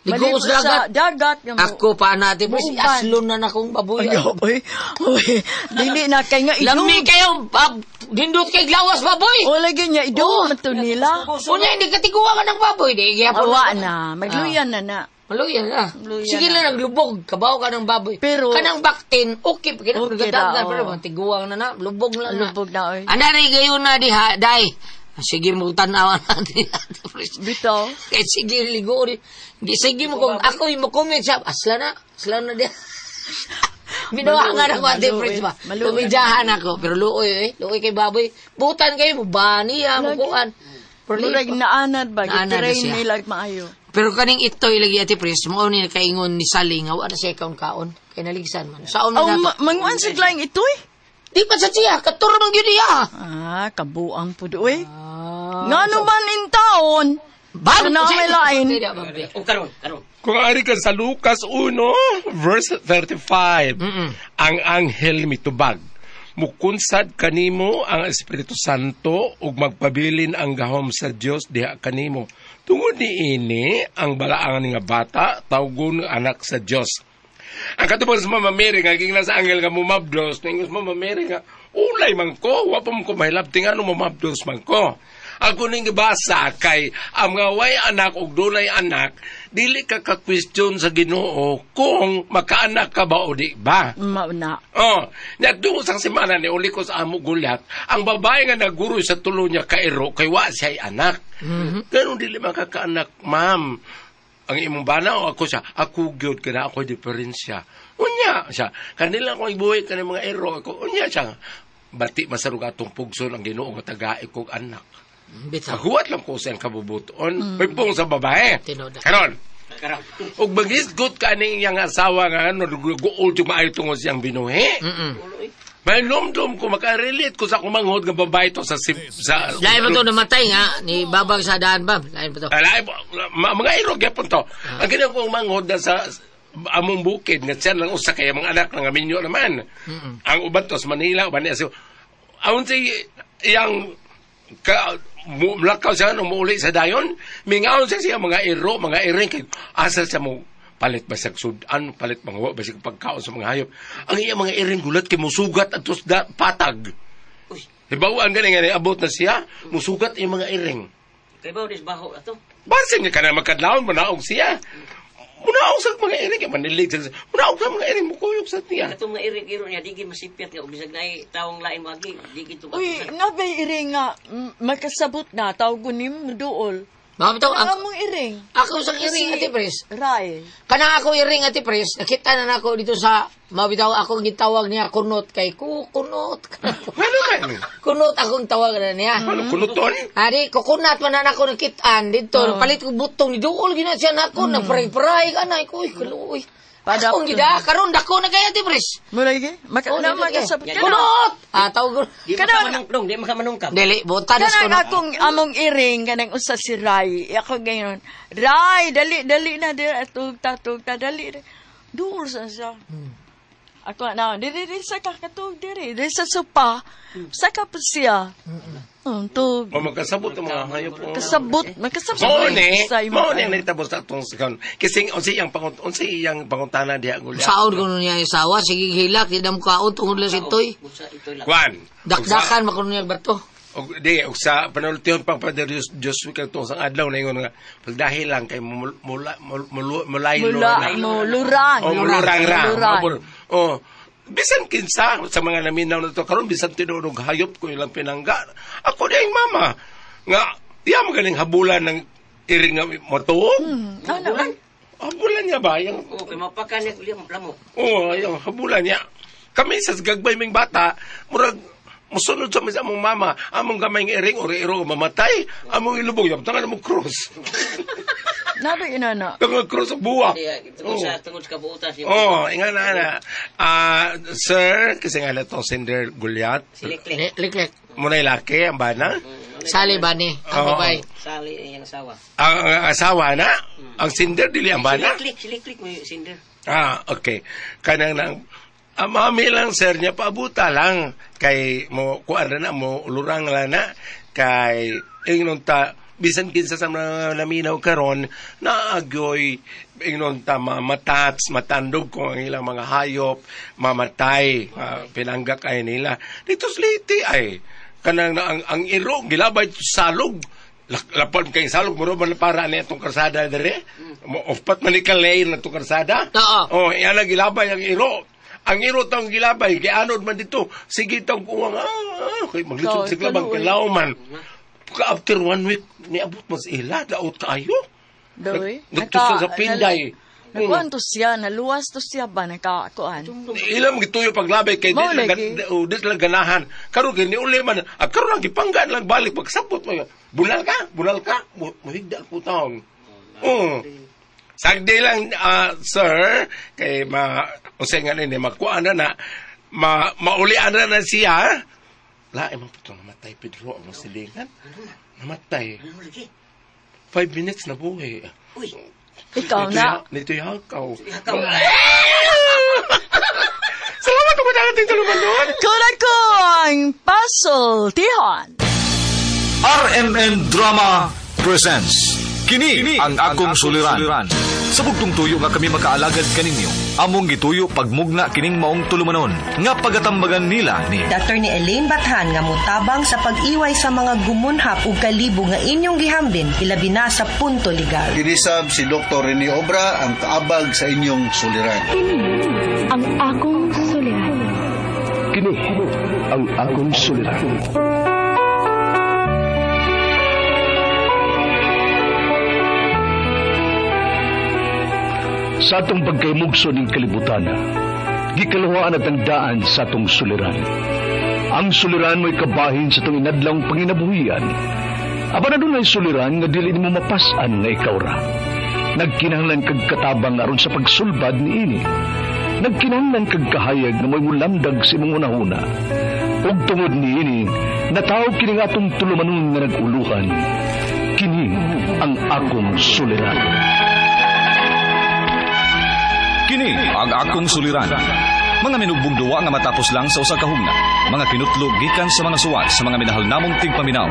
Ligo sa dagat. dagat nga mo. Ako pa na ati Pres, Muuban. aslon na na akong baboy. Ay, oy. Oy, dili na kay nga idog. Lami kayo, dindot kay glawas baboy. O lagi niya idog Oh. man to nila. Unya hindi katiguan ka ng baboy di gihapon. Awa na, magluyan na na. Maluyan na. Maluyan Sige na. lang naglubog, kabaw ka ng baboy. Pero- kanang baktin, okay pa kina Okay okay ra, pero oh. tiguang na na, lubog lang na. Lubog na, oy. Ana rin gayon na diha, day. Sige mo tanawan natin. Bitaw. Kay sige ligo rin. Di sige mo kung ako yung mo comment siya, asla na, asla na diha. Binuhangan ako ate Maluoy. Prince ba? Maluoy. Tumidyahan ako. Pero luoy eh. Luoy kay baboy. Butan kayo, baniya, mukuan. Pero Murag naanad ba Naanad na gitrain siya. nila maayo. Pero kaning ito'y lagi ate Pres, mao ni kaingon ni Sally nga wa na siya kaon kaon kay naligsan man. Saon Aw man nato. manguan sa laing itoy. Di pa sa siya, katuro man gyud niya. Ah, kabuang pud oy. Ah. Ngano man in taon? Bago Na may lain. O karon, karon. Kung ari ka sa Lucas 1, verse 35, ang anghel mitubag. Mukunsad kanimo ang Espiritu Santo ug magpabilin ang gahom sa Dios diha kanimo. Tungod niini ang balaangan nga bata tawgon anak sa Dios. Ang katubang sa Mama Mary nga gingna sa anghel nga mumabdos, ningon sa Mama Mary nga ulay man ko, wa pa man ko mahilabti nga no mumabdos man ko. Ako ning gibasa kay ang mga way anak ug dunay anak, dili ka ka-question sa Ginoo kung makaanak ka ba o di ba. Mao na. Oh, nagduo sang semana ni uli ko sa amo gulat, ang babae nga naguro sa tulo niya kairo kay wa siya'y anak. Ganun dili makakaanak, ma'am. Ang imong bana o ako siya, ako gyud kana ako diferensya. Unya siya, kanila ko ibuhi kani mga iro ako. Unya siya, bati masarug atong pugson ang Ginoo nga tagai kog anak. Bitaw. Huwat lang ko sa iyang kabubuton. May pong sa babae. Tinuod. Karon, Karon. ug magisgot ka ni iyang asawa nga ano, guol yung maayo tungod siyang binuhi. May lumdum ko, makarelate ko sa kumanghod nga babae to sa... sa Lain pa to namatay nga ni babag sa daan ba? Lain pa to. Alay, mga irog yapon to. Ang ganyan kong manghod na sa among bukid, nga siya lang usa kaya mga anak nga minyo naman. Ang uban to sa Manila, uban niya siya. Aun si iyang ka, mulakaw siya nung muuli sa dayon, mingaon siya siya mga iro, mga iring, kay asa siya mo palit ba sa sudan, palit mga wa ba sa pagkaon sa mga hayop. Ang iya mga iring gulat kay musugat at patag. Hibawaan gani nga niabot na siya, musugat yung mga iring. Kay ba dis baho ato? Basin niya ka na makadlawon, manaog siya. Munaog sa mga iring, kay manilig sa munaog sa mga iring, mukuyog sa niya. Katong mga iring iro niya di gid masipyat nga bisag naay tawong lain moagi, di gid to. Uy, nabay iring nga, makasabot na, tawag ko ni mo dool. Mabitaw, Ano among iring? Ako sa iring, Ate Pres. Ray. Kanang ako iring, Ate Pres, nakita na nako dito sa, mabitaw akong gitawag niya, kunot kay kunot. Ano man? Kunot akong tawag na niya. Ano, kunuton? Adi, kukunat man na nako nakitaan dito. Oh. Palit ko butong ni Duol, gina siya nako, nagpray-pray ka na. Uy, kaluoy. Akong gida, karon dako na kay Ate Pres. Mulay gi? Maka, Oh, na dili kay. makasabot. Kunot! Ah, tawag ko. Di makamanungkong, di makamanungkap. Dili, buta na Kanang kunot. akong among iring, kanang usa si Ray. Ako gayon, Ray, dali, dali na, dili, tugta, tugta, dali. Duol sa siya. Ako na, diri, diri sa kakatug, diri, diri sa sopa. Sa kapos siya. Tug. O magkasabot ang mga hayop. Kasabot, makasabot. Mao ni, Sa imo. mao ni ang nahitabo sa atong sakon. Kasi unsa iyang pangut unsa iyang pangutana diha gulya. Saon ko nun niya yung sawa, sige hilak, di na mukaon tungod lang sa itoy. Kwan. Dakdakan makuno niya bato. Og di og sa panultihon pang Padre Dios kadtong sang adlaw na ingon nga pagdahil lang kay mula mulaylo Mula, na. mulurang. O mulurang ra. Mulurang. Oh, bisan kinsa sa mga naminaw na to karon bisan tinuod og hayop ko ilang pinangga. Ako di ang mama nga iya magaling habulan ng iring nga motuo. Ano? Habulan niya ba? Yang Oo, kay mapakan niya uli lamok. Oo, yung habulan niya. Kami sa gagbay ming bata, murag musunod sa sa among mama, among gamay nga iring ori iro mamatay, among ilubog yam tangan mo cross. Nabi ina na. Tangan cross ang buwa. Di, tungod sa tungod sa kabuutan siya. Oh, inga na na. Sir, kasi nga na itong Sender Goliath. Siliklik. Liklik. Muna'y laki, ang bana. Sali ba ni? Ang Oo. babae. Sali iyang asawa. Ang asawa na, ang Sender, dili ang bana. Siliklik, siliklik mo yung sinder. Ah, okay. Kanang nang ang mami lang sir niya paabuta lang kay mo kuan ra na mo ulurang lang na kay ingnon ta bisan kinsa sa mga naminaw karon naagyoy ingnon ta mamatats matandog kung ang ilang mga hayop mamatay pinangga kay nila dito sa Leyte ay kanang na, ang iro gilabay salog lapan kay salog muro man para ani atong karsada dire off-pat man ni ka lane atong karsada. Oo. Oh, iyan ang gilabay ang iro. Ang iro tong gilabay, kay anod man dito. Sige tong kuwang, kay maglisod sigla bang kalaw man. After 1 week, niabot mas ila, daot kayo. Doy. Nagtuso sa Pinday. Nagkuan to siya, naluwas to siya ba, nakakuan. Ila mo gituyo paglabay kay di lang ganahan. Karon kay niuli man, karon ang gipanggaan lang balik pagsabot mo. Bunal ka, muhigda ko taon. Oh. Sagdi lang, sir, kay ma, unsay nga nini, makuha na na, maulian na na siya. Lain man po ito, namatay, Pedro, ang silingan. Namatay. 5 minutes na buhay. Uy. Ikaw na. Nito yakaw. Salamat ako na ating tulungan doon. Kulang ang Pasultihan. RMN Drama Presents Kini ang akong suliran. Sa bugtong tuyo nga kami makaalagad kaninyo, among gituyo pagmugna kining maong tulumanon nga pagatambagan nila ni Attorney Elaine Bathan nga motabang sa pag-iway sa mga gumunhap ug kalibo nga inyong gihambin ilabi na sa punto legal. Kinisab si Dr. Rene Obra ang kaabag sa inyong suliran. Kini ang akong suliran. Kini ang akong suliran. Sa atong pagkaymugso ning kalibutan, gikaluhaan at ang daan sa atong suliran. Ang suliran mo'y kabahin sa atong inadlawng panginabuhian. Apan adunay suliran nga dili nimo mapas-an nga ikaw ra. Nagkinahanglan kag katabang aron sa pagsulbad niini. Nagkinahanglan kag kahayag nga mo'y mulamdag sa imong hunahuna. Ug tungod niini, natawag kini nga atong tulumanon nga nag-uluhan. Kini ang akong suliran. Kini ang akong suliran. Mga minugbong duwa nga matapos lang sa usa ka hugna. Mga kinutlog gikan sa mga suwat sa mga minahal namong tigpaminaw.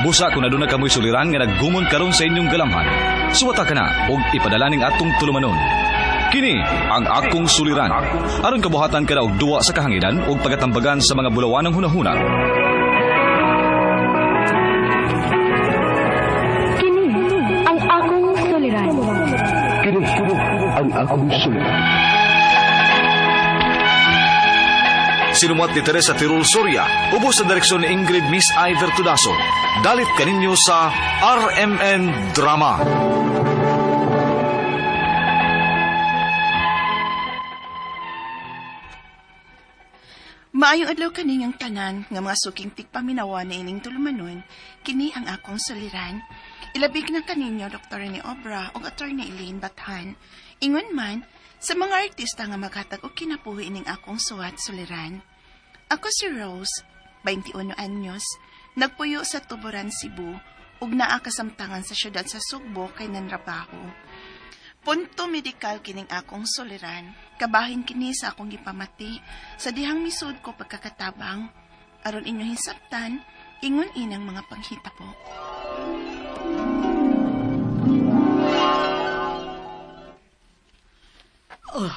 Busa kung aduna kamoy suliran nga naggumon karon sa inyong galamhan. Suwata ka na og ipadala ning atong tulumanon. Kini ang akong suliran. Aron kabuhatan kada og duwa sa kahanginan ug pagatambagan sa mga bulawanang hunahuna. Kini ang akong suliran. Kini ang akong suliran. Sinumuat ni Teresa Tirul Soria, ubos sa direksyon ni Ingrid Miss Iver Tudaso. Dalit kaninyo sa RMN Drama. Maayong adlaw kaninyang tanan nga mga suking tigpaminawa na ining tulumanon, kini ang akong suliran. Ilabig na kaninyo Dr. Rene Obra ug Attorney Elaine Bathan. Ingon man sa mga artista nga maghatag og kinabuhi ining akong suwat suliran. Ako si Rose, 21 anyos, nagpuyo sa Tuburan, Cebu ug naa kasamtangan sa syudad sa Sugbo kay nanrabaho. Punto medikal kining akong suliran. Kabahin kini sa akong gipamati sa dihang misud ko pagkakatabang. Aron inyong hisabtan, ingon inang mga panghitabo. Oh,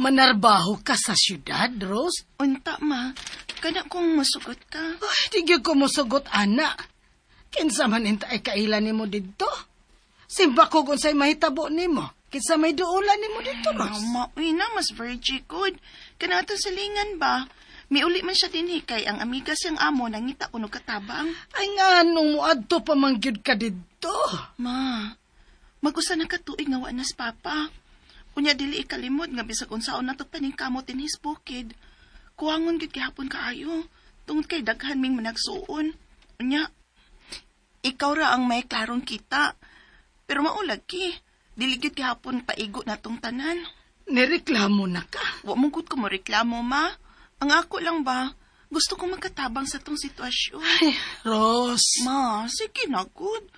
manarbaho ka sa syudad, Rose? Unta, ma. Kana kung musugot ka. Ay, di gyud ko musugot, ana. Kinsa man inta ay kailan nimo didto? Simba ko kung sa'y mahitabo nimo. Kinsa may duulan nimo didto, Rose? Mama, uy na, mas virgin good. Kana atong silingan ba? Miuli man siya dinhi kay ang amiga siyang amo nangita kuno katabang. Ay nga, nung muadto pa man gyud ka didto. Ma, mag-usa na ka tuig nga wa nas papa. Unya dili ikalimod nga bisag unsaon na to paningkamot in his bukid. Kuwangon gyud gihapon kaayo tungod kay daghan ming managsuon. Unya, ikaw ra ang may klarong kita. Pero maulag ki, dili gyud gihapon paigo natong tanan. Nireklamo na ka. Wa mo gud ko mo reklamo, ma. Ang ako lang ba, gusto ko magkatabang sa tong sitwasyon. Ay, Rose. Ma, sige na gud.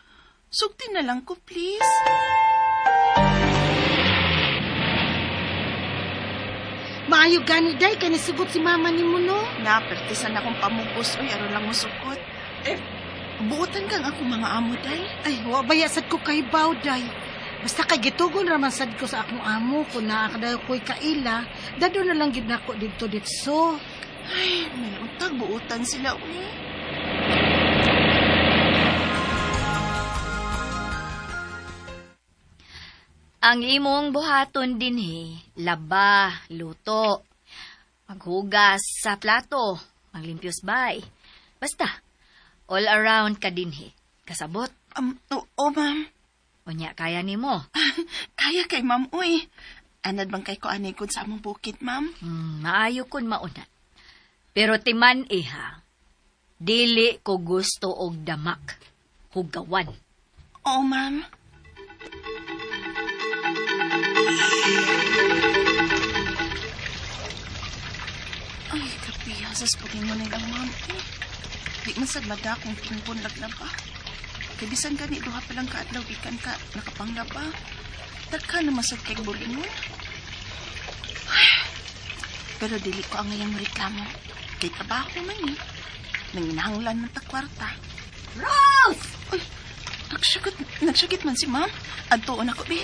Sugti na lang ko, please. Maayo gani, day, kay nisugot si mama ni mo, no? Na, pertisan akong pamugos, oy, aron lang musukot. Eh, buotan kang akong mga amo, day. Ay, wa baya sad ko kay baw, day. Basta kay gitugon raman sad ko sa akong amo kung naa kadayo ko'y kaila, dado na lang gid nako didto ditso. Ay, may utag, buotan sila, uy. Ang imong buhaton dinhi, laba, luto, maghugas sa plato, maglimpyos bay. Basta, all around ka dinhi. Kasabot. Oo, ma'am. Unya, kaya nimo. Kaya kay ma'am, uy. Anad bang kay ko anay kun sa among bukid, ma'am? Maayo kun mauna. Pero timan iha, dili ko gusto og damak. Hugawan. Oo, ma'am. Ay, kapiha sa spagin mo nilang ma'am. Eh, di man sad madakong tingbon laglaba. Kay bisan gani duha pa lang kaadlaw gikan ka nakapanglaba. Daghan naman sad kay bulingon. Ay, pero dili ko ang ngayang reklamo. Kay trabaho man eh. Nanginahanglan man ta kwarta. Rose! Uy, nagsugit man si ma'am. Adtuon ako, be.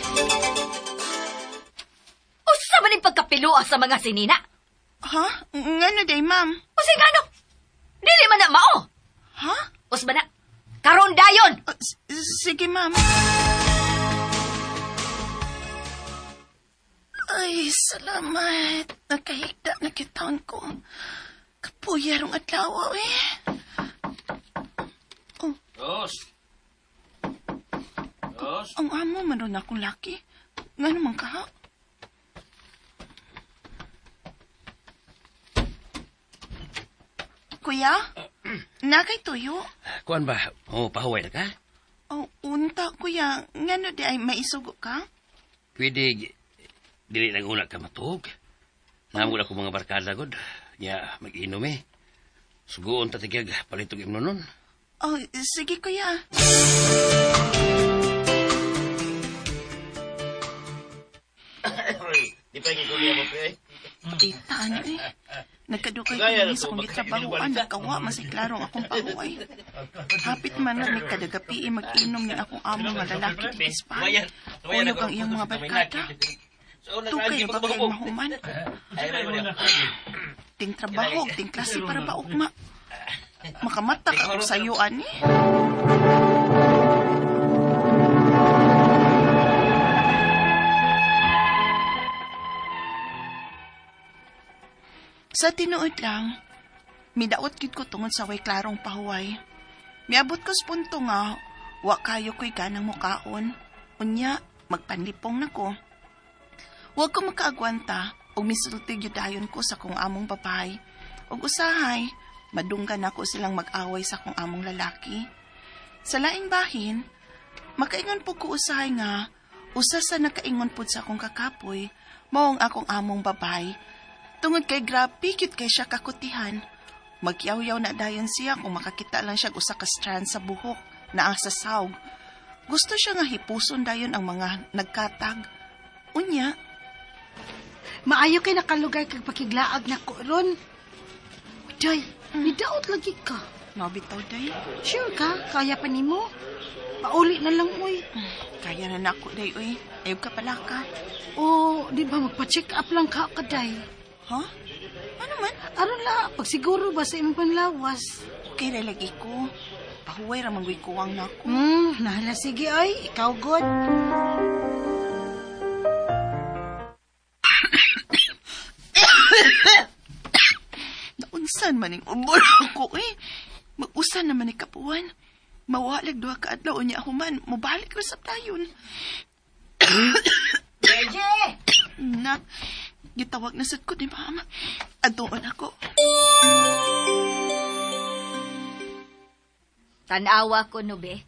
Usa man ning pagkapilua sa mga sinina? Ha? Ngano day, ma'am? Usa ngano? Dili man na mao. Ha? Usba na. Karon dayon. Sige, ma'am. Ay, salamat. Nakahigda na kitaan ko. Kapuya rong adlaw, eh. Oh. Rose. Rose? Ang amo man ron akong laki. Nga naman ka? Kuya? Nakay tuyo? Kuan ba? Oh, pahuway na ka? Oh, unta, kuya. Ngano di ay maisugo ka? Pwede, dili lang una ka matuog. Namul ako mga barkada, god. Nya, mag-inom eh. Sugoon ta tigag palitog imno nun. Oh, sige, kuya. Di pa gikuliya mo, pre. Tita, ano eh. Nagkadukay ko na sa akong gitrabahoan, nagkawa, masiklarong akong pahuway. Hapit man na may kadagapi, mag-inom ni akong amo nga lalaki di ispay. Uyog ang iyang mga barkada. Tukay ba kay mahuman? Ting trabaho, ting klase para ba ugma. Makamata ka og sayo ani. Sa tinuod lang, midaot gid ko tungod sa way klarong pahuway. Miabot ko sa punto nga, wa kayo ko'y ganang mukaon. Unya, magpanlipong na ko. Wa ko makaagwanta og misulti gyud dayon ko sa kong among babae. Og usahay, madunggan ako silang mag-away sa kong among lalaki. Sa laing bahin, makaingon po ko usahay nga, usa sa nakaingon po sa akong kakapoy, mao ang akong among babae. Tungod kay grabe cute kay siya kakutihan. Magyaw-yaw na dayon siya kung makakita lang siya usa ka strand sa buhok na sa sawg. Gusto siya nga hipuson dayon ang mga nagkatag. Unya, Maayo kay nakalugar kag pakiglaag na ko ron. Day, nidaot lagi ka. Mao bitaw day. Sure ka? Kaya pa nimo? Pauli na lang, uy. Kaya na nako day, uy. Ayaw ka pala ka. O, di ba magpa-check up lang ka kaday? Ha? Ano man? Aron la, pagsiguro ba sa imong panlawas? Okay ra lagi ko. Pahuway ra man guy kuwang nako. Nahala sige ay, ikaw god. Naunsan man ning ubor ako eh. Mag-usan naman ni kapuan. Mawalag duha ka adlaw unya human, mobalik ra sa dayon. Jeje! Na, gitawag na sad ko ni mama. Adtoon ako. Tanawa ko no be.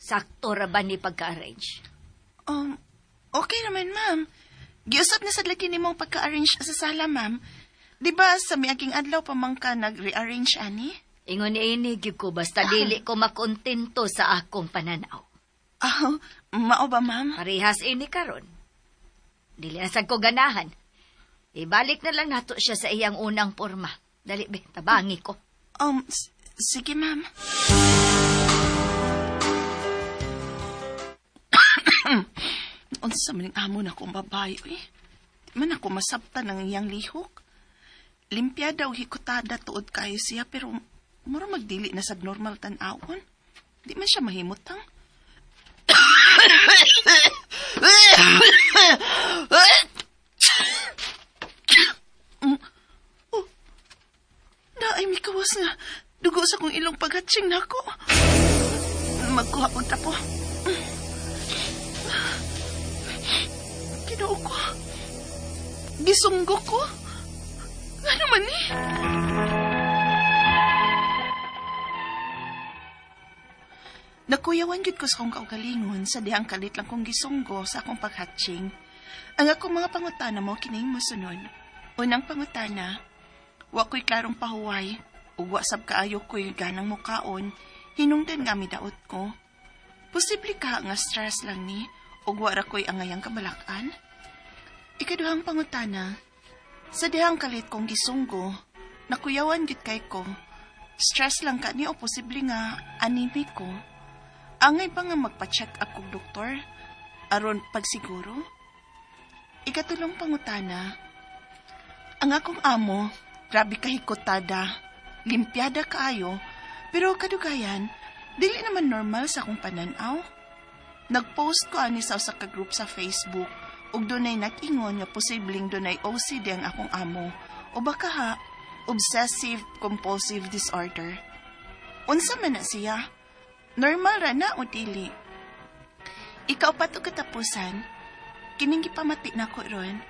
Sakto ra ba ni pagka-arrange? Okay naman, ma'am. Giusap na sad lagi nimong pagka-arrange sa sala, ma'am. Di ba sa miaging adlaw pa man ka nag-rearrange, ani? Ingon ini gyud ko basta dili ko makontento sa akong pananaw. Ah, mao ba, ma'am? Parehas ini karon. Dili na sad ko ganahan. Ibalik na lang nato siya sa iyang unang porma. Dali be, tabangi ko. Sige, ma'am. Unsa man ning amo na akong babae, uy. Di man ako masabtan ang iyang lihok. Limpiada o hikutada tuod kayo siya, pero mura magdili na sa normal tan-awon. Di man siya mahimutang. Oh, naay mikawas nga. Dugo sa kong ilong paghatsing nako. Magkuha og tapo. Kinoo ko. Gisunggo ko. Ano man ni? Nakuyawan gyud ko sa akong kaugalingon sa dihang kalit lang kong gisunggo sa akong paghatching. Ang akong mga pangutana mo kining mosunod. Unang pangutana, wa ko'y klarong pahuway, ug wa sab kaayo ko'y ganang mukaon, hinungdan nga midaot ko. Posible ka nga stress lang ni, ug wa ra ko'y angayang kabalak-an. Ikaduhang pangutana, sa dihang kalit kong gisunggo, nakuyawan gyud kay ko. Stress lang ka ni o posible nga anemic ko. Angay pa nga magpa-check up kog doktor, aron pagsiguro. Ikatulong pangutana, ang akong amo, grabe kahikotada, limpiada kaayo, pero kadugayan, dili naman normal sa akong pananaw. Nagpost ko ani sa usa ka group sa Facebook, ug dunay nag-ingon nga posibleng dunay OCD ang akong amo, o baka ha, obsessive compulsive disorder. Unsa man na siya? Normal ra na o dili? Ikaw pa to katapusan, kining gipamati na ko ron.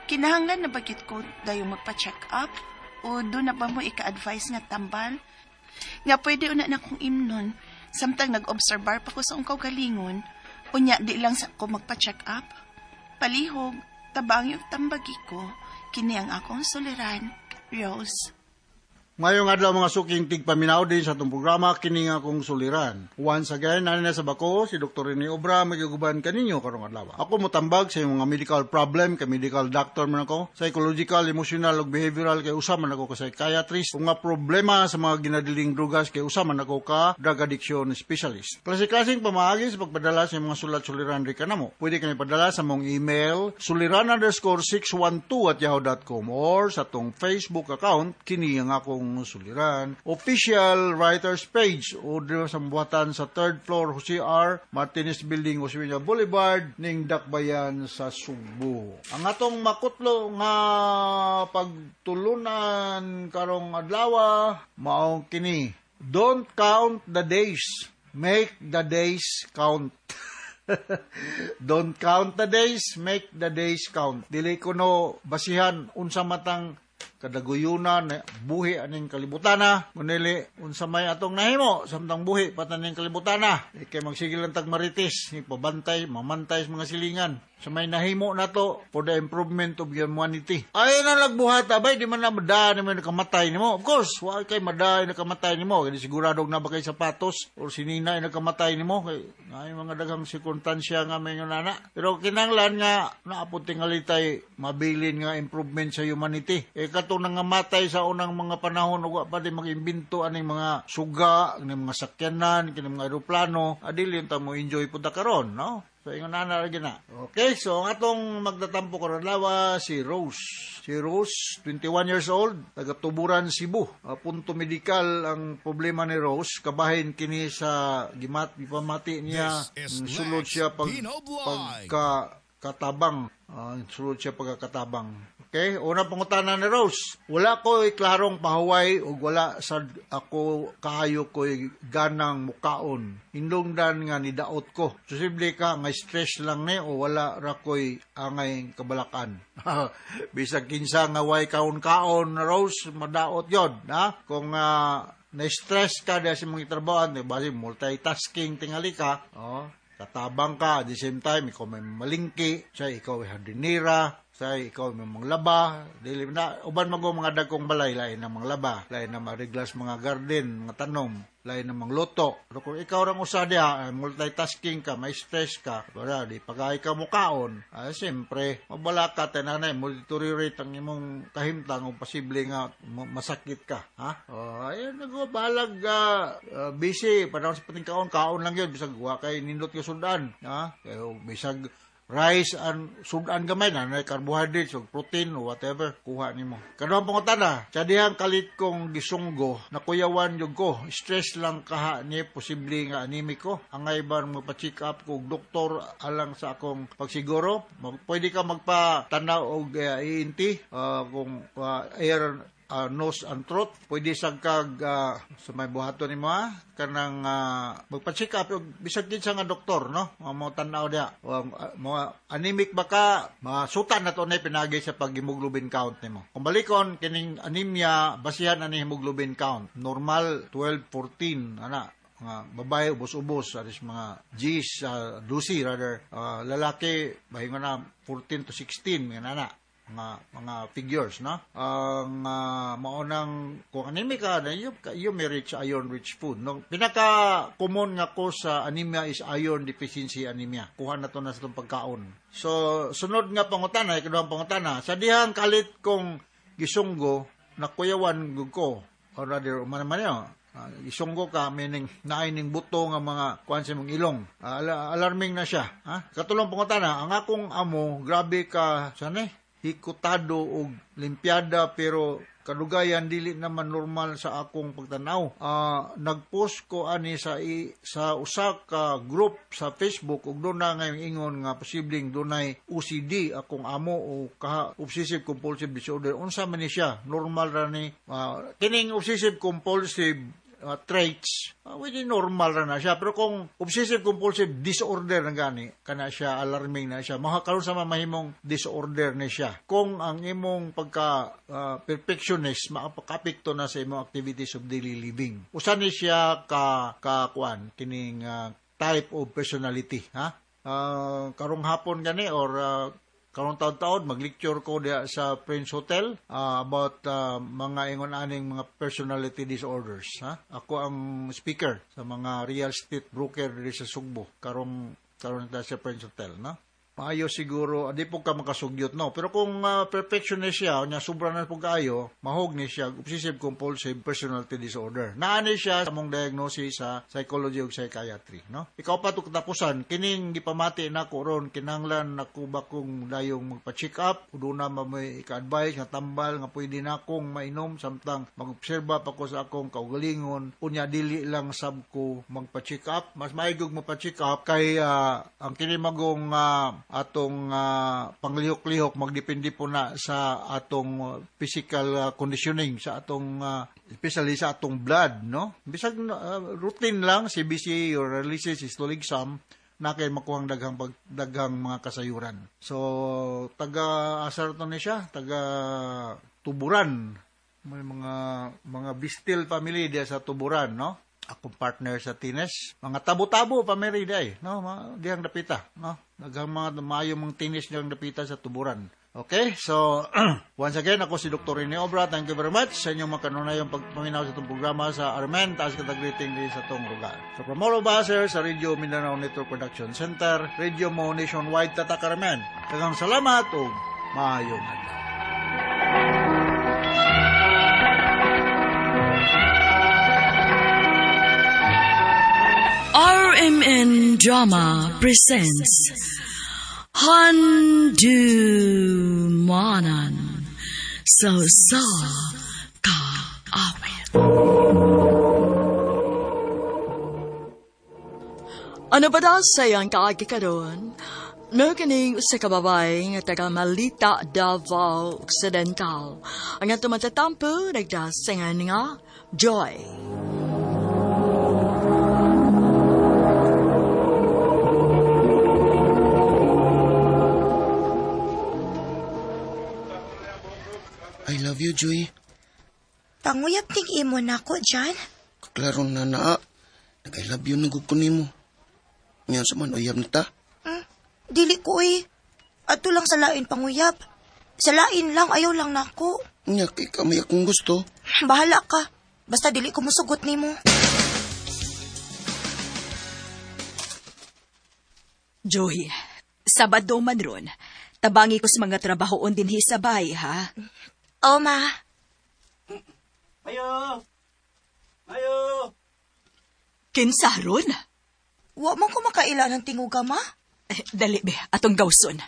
Kinahanglan na bagit ko dayong magpa-check up o doon na ba mo ika-advise nga tambal? Nga pwede una na kong imnon, samtang nag-obserbar pa ko sa akong kaugalingon, unya di lang sa ko magpa-check up. Palihog, tabang yung tambagi ko, kini ang akong suliran, Rose. Ngayong adlaw, mga suking tigpaminaw din sa atong programa, kini nga akong suliran. Once again, nani na sa bako si Dr. Rene Obra, magiguban kaninyo karong adlaw. Ako motambag sa imong mga medical problem, kay medical doctor man ako, psychological, emotional ug behavioral kay usa man ako ka psychiatrist, ug nga problema sa mga ginadiling drugas kay usa man ako ka drug addiction specialist. Klase-klaseng pamaagi sa pagpadala sa imong mga sulat suliran ri kanamo. Pwede kami padala sa mong email suliran_612@yahoo.com or sa atong Facebook account, kini ang akong suliran official writers page, o diri sa buhatan sa third floor, Jose R. Martinez Building, Jose Milla Boulevard, ning Dakbayan sa Sugbo. Ang atong makutlo nga pagtulunan karong adlaw maong kini: Don't count the days, make the days count. Don't count the days, make the days count. Dili ko no basihan unsa matang kadaguyunan na buhi aning kalibutana, kunili unsa may atong nahimo samtang buhi pataning kalibutana. Di kay magsigil lang tag marites, ni pabantay, mamantay sa mga silingan sa may nahimo nato for the improvement of humanity. Ay na lagbuhat abay, di man na mada ni may nakamatay nimo. Of course, wa kay mada ni nakamatay nimo, kay sigurado na ba kay sapatos or sinina ay nakamatay nimo, kay naay mga daghang sirkunstansya nga may nana. Pero kinahanglan nga naapot tingali tay mabilin nga improvement sa humanity. E katong nangamatay sa unang mga panahon ug wa pa di mag-imbento aning mga suga, aning mga sakyanan, kining mga eroplano, adili ta mo enjoy pud ta karon, no? So, ingon na na lagi na. Okay, so ang atong magtatampo karon adlaw si Rose. Si Rose, 21 years old, taga Tuburan, Cebu. Punto medikal ang problema ni Rose. Kabahin kini sa gimat, gipamati niya, This is sulod Lex siya pag, Pino Vlog. Pagka katabang. Sulod siya pagkakatabang. Okay, una pangutana ni Rose. Wala ko'y klarong pahuway ug wala sad ako kaayo ko'y ganang mukaon. Hindungdan nga nidaot ko. Posible ka nga stress lang ni o wala ra ko'y angay kabalakan. Bisag kinsa nga way kaon-kaon, Rose, madaot yon, ha? Kung na-stress ka dahil sa mga trabahoan, di ba, multitasking tingali ka, oh, katabang ka, at the same time, ikaw may malingki, siya, ikaw ay hardinera, siya, ikaw may manglaba, dili na, uban mo mga dagkong balay, lain na manglaba, lain na mariglas mga garden, mga tanom, lain na mangluto. Pero kung ikaw rang usa diha, multitasking ka, may stress ka, wala, di pagka ikaw mukaon, siyempre, mabala ka, tinanay, mo-deteriorate ang imong kahimtang o posible nga masakit ka. Ha? Oh, ayun, nagbalag, busy, panahon sa pating kaon, kaon lang yun, bisag wa kay nindot ka sudan. Ha? Kaya, bisag rice and sudan gamay na, na carbohydrates o protein o whatever, kuha nimo. Kaduhang pangutana, sa dihang kalit kong gisunggo, nakuyawan yun ko, stress lang kaha ni, posible nga anemic ko. Angay ba magpa-check up ko og doktor alang sa akong pagsiguro? Pwede ka magpatanaw og ENT, kung air, nose and throat, pwede sa kag sa may buhaton nimo, ha, kanang magpa-check up og bisag kinsa nga doktor, no, mga mo tan-aw diha. O, mga anemic ba ka, masutan na to na pinagi sa pag-hemoglobin count nimo. Kung balikon kining anemia, basihan ani hemoglobin count normal 12 14 ana, mga babae ubos-ubos aris mga G's, 12 rather, lalaki bahingon na 14 to 16 nga nana mga figures, no. Ang maunang kung anemic ka na, you may rich iron rich food, no. Pinaka common nga cause sa anemia is iron deficiency anemia. Kuha na to na sa itong pagkaon. So sunod nga pangutana, ikaduhang pangutana, sa dihang kalit kong gisunggo, nakuyawan gud ko, or rather man man yun, isunggo ka, meaning naay ning buto nga mga kuan sa imong ilong. Alarming na siya, ha? Katulong pangutana, ang akong amo grabe ka sana hikutado og limpiada, pero kadugayan dili naman normal sa akong pagtanaw. Nagpost ko ani sa usa ka group sa Facebook ug doon na ngayong ingon nga posibleng dunay OCD akong amo o kaha obsessive compulsive disorder. Unsa man ni siya? Normal ra ni? Kining obsessive compulsive traits, wala, normal ra na siya. Pero kung obsessive compulsive disorder na gani, kana siya alarming na siya. Makakaroon sa mamahimong disorder ni siya. Kung ang imong pagka perfectionist, makapakapikto na sa imong activities of daily living. Usa ni siya ka kuan kining type of personality, ha? Karong hapon gani or Karong taon-taon mag-lecture ko diha sa Prince Hotel about mga ingon aning mga personality disorders, ha. Ako ang speaker sa mga real estate broker diri sa Sugbo karong karon ta sa Prince Hotel, no. Maayo siguro, di po ka makasugyot, no. Pero kung perfectionist siya, nya sobra na po kaayo, mahog ni siya obsessive compulsive personality disorder. Naani siya sa among diagnosis sa psychology ug psychiatry, no. Ikaw pa to katapusan, kining gipamati nako ron, kinahanglan nako ba kung dayong magpa-check up, duna ma may ika-advise nga tambal nga pwede na akong mainom samtang mag-obserba pa ko sa akong kaugalingon, unya dili lang sab ko magpa-check up. Mas maigog magpa-check up kay ang kini magong atong panglihok-lihok magdepende po na sa atong physical conditioning, sa atong especially sa atong blood, no. Bisag routine lang CBC or releases stool exam na kay makuhang daghang mga kasayuran. So taga asar to ni siya, taga Tuburan. May mga Bistil family diya sa Tuburan, no. Akong partner sa tennis, mga tabo-tabo family day, no, dihang dapita, no. Daghang mga maayo mong tennis dihang dapita sa Tuburan. Okay, so once again, ako si Dr. Rene Obra. Thank you very much sa inyong makanunayong pagpaminaw sa itong programa sa Armen. Taas katag-greeting din sa itong lugar. So from all of us here sa Radio Mindanao Network Production Center, Radio Mo Nationwide, Tatak Armen. Daghang salamat ug maayong adlaw. RMN Drama presents Handumanan sa Usa Ka Awit. Ano ba daw sayang kaagi karon? No kining usa ka babae nga taga Malita, Davao Occidental. Ang atong matatampo nagdasingan nga Joy. I love you, Joy. Panguyab tig imo nako, John. Klaro na naa. Nag-I love you na gud ko nimo. Ngayon sa man, uyab na ta. Dili ko eh. Ato lang sa lain panguyab. Sa lain lang, ayaw lang nako. Nya, kay kamay akong gusto. Bahala ka. Basta dili ko musugot nimo. Joy, Sabado man ron. Tabangi ko sa mga trabahoon dinhi sa bahay, ha? Oh, ma. Ayo! Ayo! Kinsa ron? Wa man ko makaila ng tinguga, ma. Eh, dali, be. Atong gawson.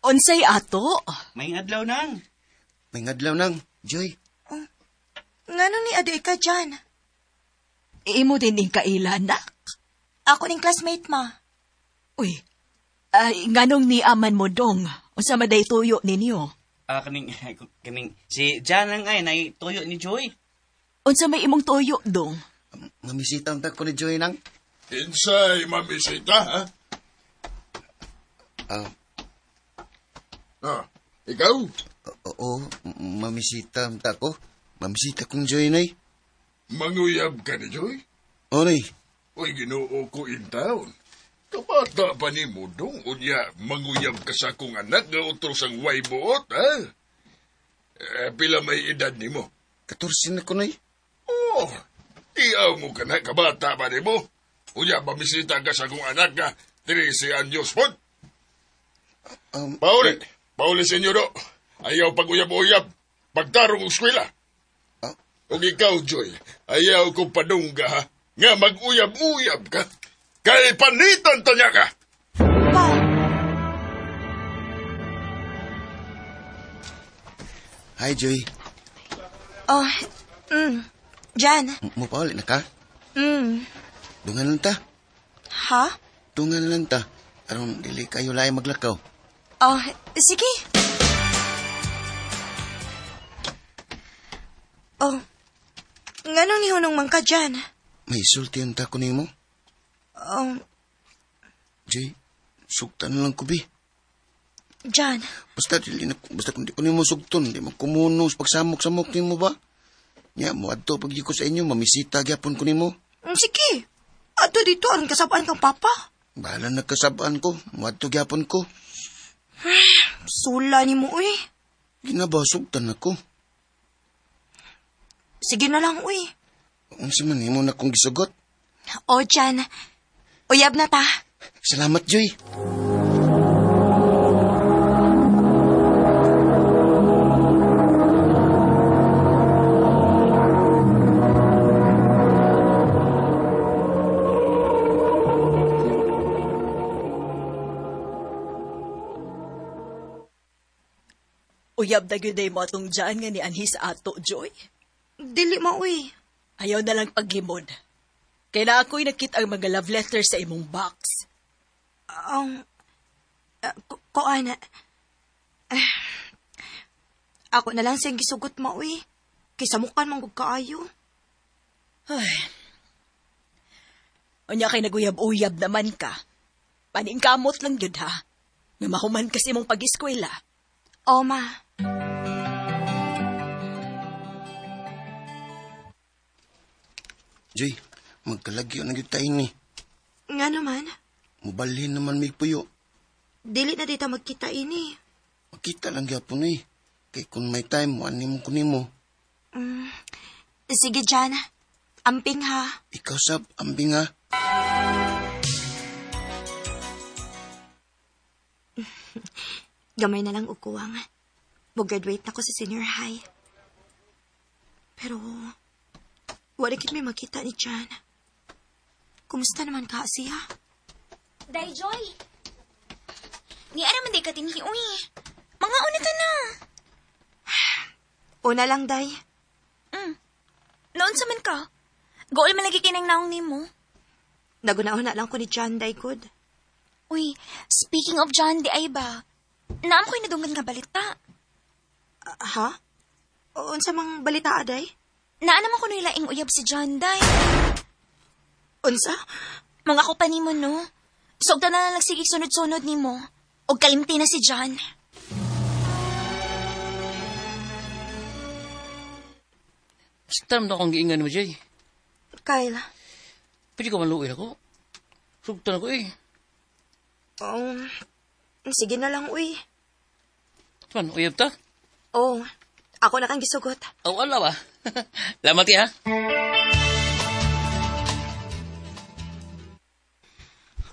Unsay ato? May adlaw nang. May adlaw nang, Joy. Oh, ngano ni aday ka dyan? Imo din ning kaila, nak. Ako ning classmate, ma. Uy, ay, nganong ni aman mo dong? Unsa maday tuyo ninyo? Kaning, si Jan ang ay, nay tuyo ni Joy. Unsa may imong tuyo dong? Mamisita ang ko ni Joy nang. Insay, mamisita, ha? Ikaw? Oo, mamisita ang ko. Mamisita kong Joy, nay. Manguyab ka ni Joy? Oo, nay. Uy, Ginoo ko in town. Kabata pa ni mo dong, unya, manguyab ka sa akong anak nga utros ang way buot, ha? Eh, pila may edad ni mo? 14 na ko, nay. Oh, iyaw mo ka na, kabata pa ni mo. Unya, mamisita ka sa akong anak nga 13 anyos po. Pauli sa inyo do. Ayaw pag-uyab-uyab. Pagtarong og eskwela. Ug ikaw, Joy, ayaw ko padungga, ha? Nga mag-uyab-uyab ka. Kay panitan ta niya ka. Pa. Hi, Joy. Oh, Jan. Mupauli na ka? Dungan lang ta. Ha? Dungan lang ta. Aron dili kayo lain maglakaw. Oh, sige. Oh, nganong nihunong man ka dyan? May sulti ang tako nimo. Joy, sugtan na lang ko, bi. Jan. Basta, dili na, basta kung di ko nimo sugton, di mo kumuno sa pagsamok-samok nimo ba? Nya, mo adto pag ko sa inyo, mamisita gyapon ko nimo. Sige, Ato dito, aron kasabaan kang papa. Bahala na kasabaan ko. Muadto gyapon ko. Sula ni mo, uy. Ginabasog tan ako. Sige na lang, uy. Unsa man nimo na kong gisugot? O, Jan. Uyab na ta. Salamat, Joy. Uyab na gyud mo atong Jan nga ni anhi sa ato, Joy. Dili ma, uy. Ayaw na lang paglimod. Kaya na ako'y nakita ang mga love letter sa imong box. Kuan. Ako na lang siyang gisugot, ma, uy. Kaysa mukan manggug kaayo. Ay. Unya kay naguyab-uyab naman ka. Paningkamot lang yun, ha? Nga mahuman kasi mong pag-eskwela. O, ma. Joy, magkalagyo na gyud tayo ni. Nga naman. Mubalhin naman mig puyo. Dili na dita magkita ini. Makita lang gyapon eh. Kay kung may time, muan nimo ko nimo. Sige, Jan. Amping ha. Ikaw sab, amping ha. Gamay na lang og kuwang. Mo-graduate na ko sa senior high. Pero, wala kit may makita ni Jan. Kumusta naman ka siya? Day Joy! Ni ara man day ka tinhi, uy. Mga una ta na. Una lang, Day. Noon sa man ka. Gool man lagi kinang naong nimo. Naguna-una lang ko ni Jan, Day, good. Uy, speaking of John, di ay ba? Naam ko'y nadunggan nga balita. Ha? Unsa mang balita, Aday? Naa naman ko laing uyab si John, Day. Unsa? Mga ko pa nimo, no? Sugta na lang nagsigig sunod-sunod nimo. Og kalimti na si John. Basta na akong giingan mo, Jay. Kyle. Pwede ka maluin ako. Sugtan ako eh. Sige na lang, uy. Man, uyab ta? Oo. Ako na kang gisugot. Oh, wala ba? Lamat ha?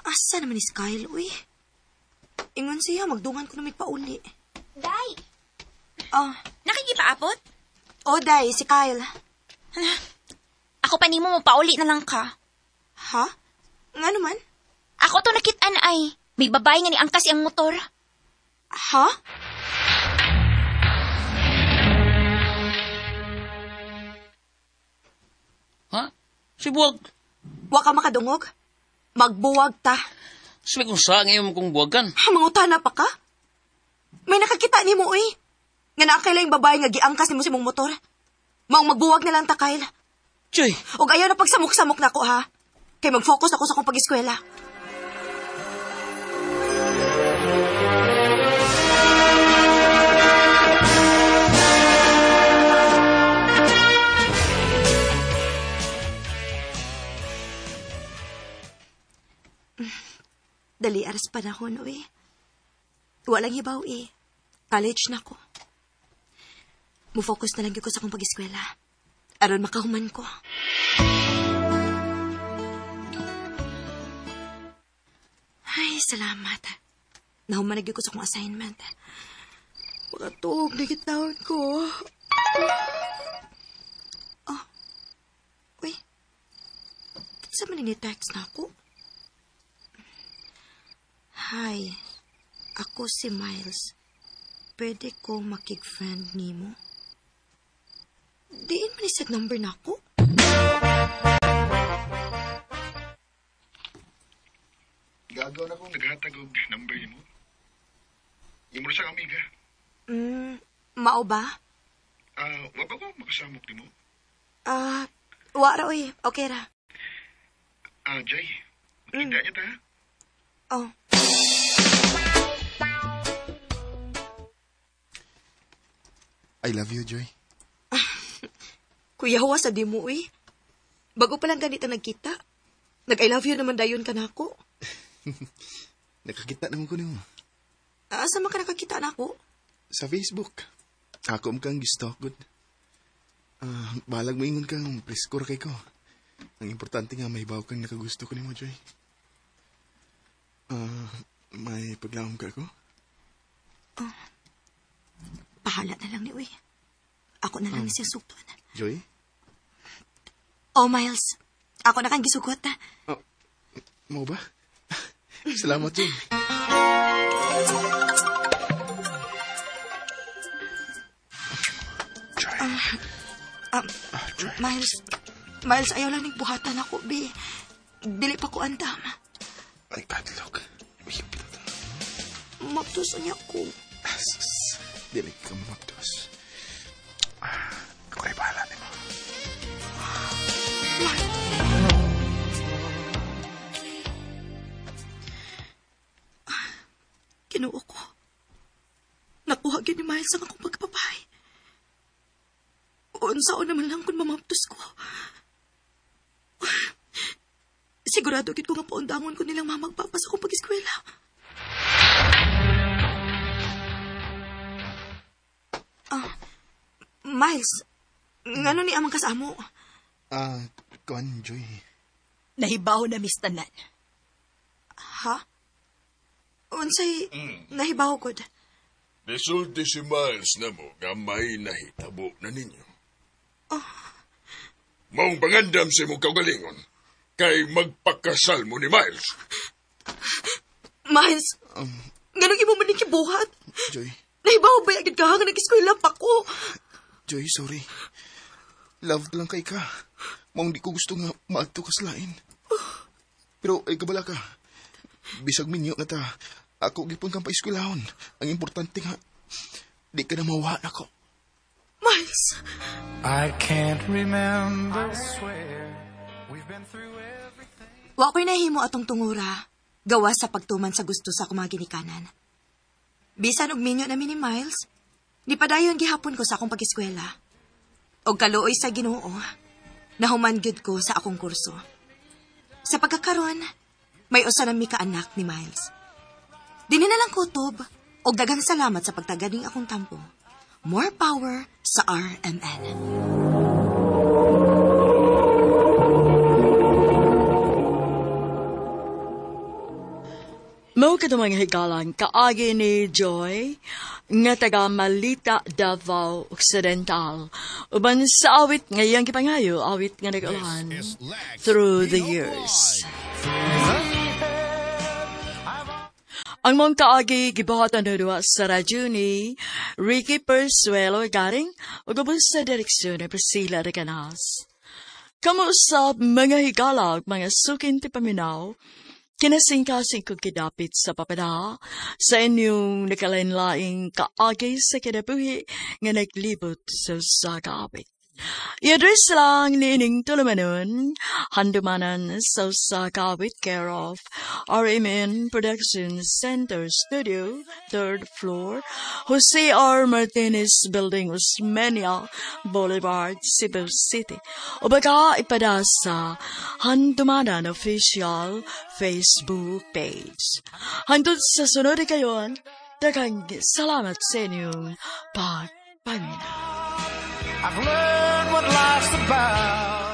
Asa naman ni Kyle, uy? Ingon siya, magdungan ko na may pauli. Day! Oh. Nakikipaapot? Oh, Day, si Kyle. Ako pa nimo mo, pauli na lang ka. Ha? Nga naman? Ako to nakitaan ay. May babae nga ni angkas ang motor. Ha? Ha? Si buwag. Wa ka makadungog? Magbuwag ta. Sabi kung saan ngayon kong buwagan. Ha, mangutana pa ka? May nakakita ni mo, uy. Nga naakay lang babae nga giangkas ni mo si mong motor. Maong magbuwag na lang ta, Kyle. Joy! Og ayaw na pagsamok-samok na ako, ha? Kay mag-focus ako sa akong pag-eskwela. Dali aras panahon, uy. Walang hibaw, eh. College na ko. Mo-focus na lang ko sa akong pag-eskwela. Aron makahuman ko. Ay, salamat. Nahuman na ko sa akong assignment. Makatuog na kitawon ko. Oh. Uy. Kinsa man ni text na ako? Hi, ako si Miles. Pwede ko makig-friend nimo? Diin man isag number na ako? Gagaw na kong naghatag og number nimo. Imo sa amiga. Mao ba? Wa ba ko makasamok nimo? Wa ra oy. Okay ra. Jay, makita niya ta. Oh. I love you, Joy. Kuya, huwa sa di mo, eh. Bago pa lang ganito nagkita. Nag-I love you naman dayon ka nako. Nakakita naman ko nimo. Asa man ka nakakita nako? Sa Facebook. Ako mo kang gistock gud. Balag mo ingon kang presko ra kay ko. Ang importante nga mahibaw kang nakagusto ko nimo, Joy. May paglaom ka ko? Pahala na lang ni Uy. Ako na lang ni siya sugton. Joy? Oh, Miles. Ako na kang gisugot. Mo ba? Salamat, Joy. Miles, Miles, ayaw lang ning buhatan ako, bi. Dili pa ko andam. Ay, kadlok. Uy, Maptuso niya ko. Asus. Dili ka maptos. Ako rin bahala nimo. Kinuo ko. Nakuha gyud ni Miles ang akong pagpapay. Unsaon naman lang kung mamaptos ko. Sigurado gid ko nga paundangon ko nilang mamagpapa sa akong pag-eskwela. Miles, ngano ni amang kasamo? Kuan, Joy. Nahibaw na mis tanan. Ha? Unsay nahibaw gud? Nisulti si Miles na mo nga may nahitabo na ninyo. Maong pangandam sa imong kaugalingon kay magpakasal mo ni Miles. Miles, nganong imo man gibuhat? Joy. Nahibaw ba agad ka nga nag-eskwela pa ko? Joy, sorry. Love lang kay ka. Maong di ko gusto nga maadto ka sa lain. Pero ay kabala ka. Bisag minyo na ta. Ako gipon kang paeskwelahon. Ang importante nga, di ka na mawa nako. Miles! I can't remember. I swear we've been through everything. Wa ko'y nahimo atong tungura. Gawa sa pagtuman sa gusto sa akong mga ginikanan. Bisan og minyo na mi ni Miles, di padayon gihapon ko sa akong pag-eskwela. Og kaluoy sa Ginoo, nahuman gyud ko sa akong kurso. Sa pagkakaron, may usa na mi ka anak ni Miles. Dinhi na lang kutob, og daghang salamat sa pagtagad ning akong tampo. More power sa RMN. Mao kadto mga higalan kaagi ni Joy nga taga Malita, Davao Occidental. Uban sa awit nga iyang gipangayo, awit nga nag-ulan Through the Years. Ang mong kaagi gibuhatan na duwa sa radyo ni Ricky Persuelo Garing ug ubos sa direksyon ni Priscilla Recanas. Kamusta mga higala ug mga sukin ti paminaw, kinasingkasing kong kidapit sa papada sa inyong nakalain-laing kaagi sa kinabuhi nga naglibot sa usa ka awit. I-address lang niining tulumanon, handumanan sa usa ka awit, care of RMN Production Center Studio, 3rd floor, Jose R. Martinez Building, Osmeña Boulevard, Cebu City. O baka ipada sa Handumanan Official Facebook page. Hangtod sa sunod kayon, daghang salamat sa inyong pagpaminaw. I've learned what life's about.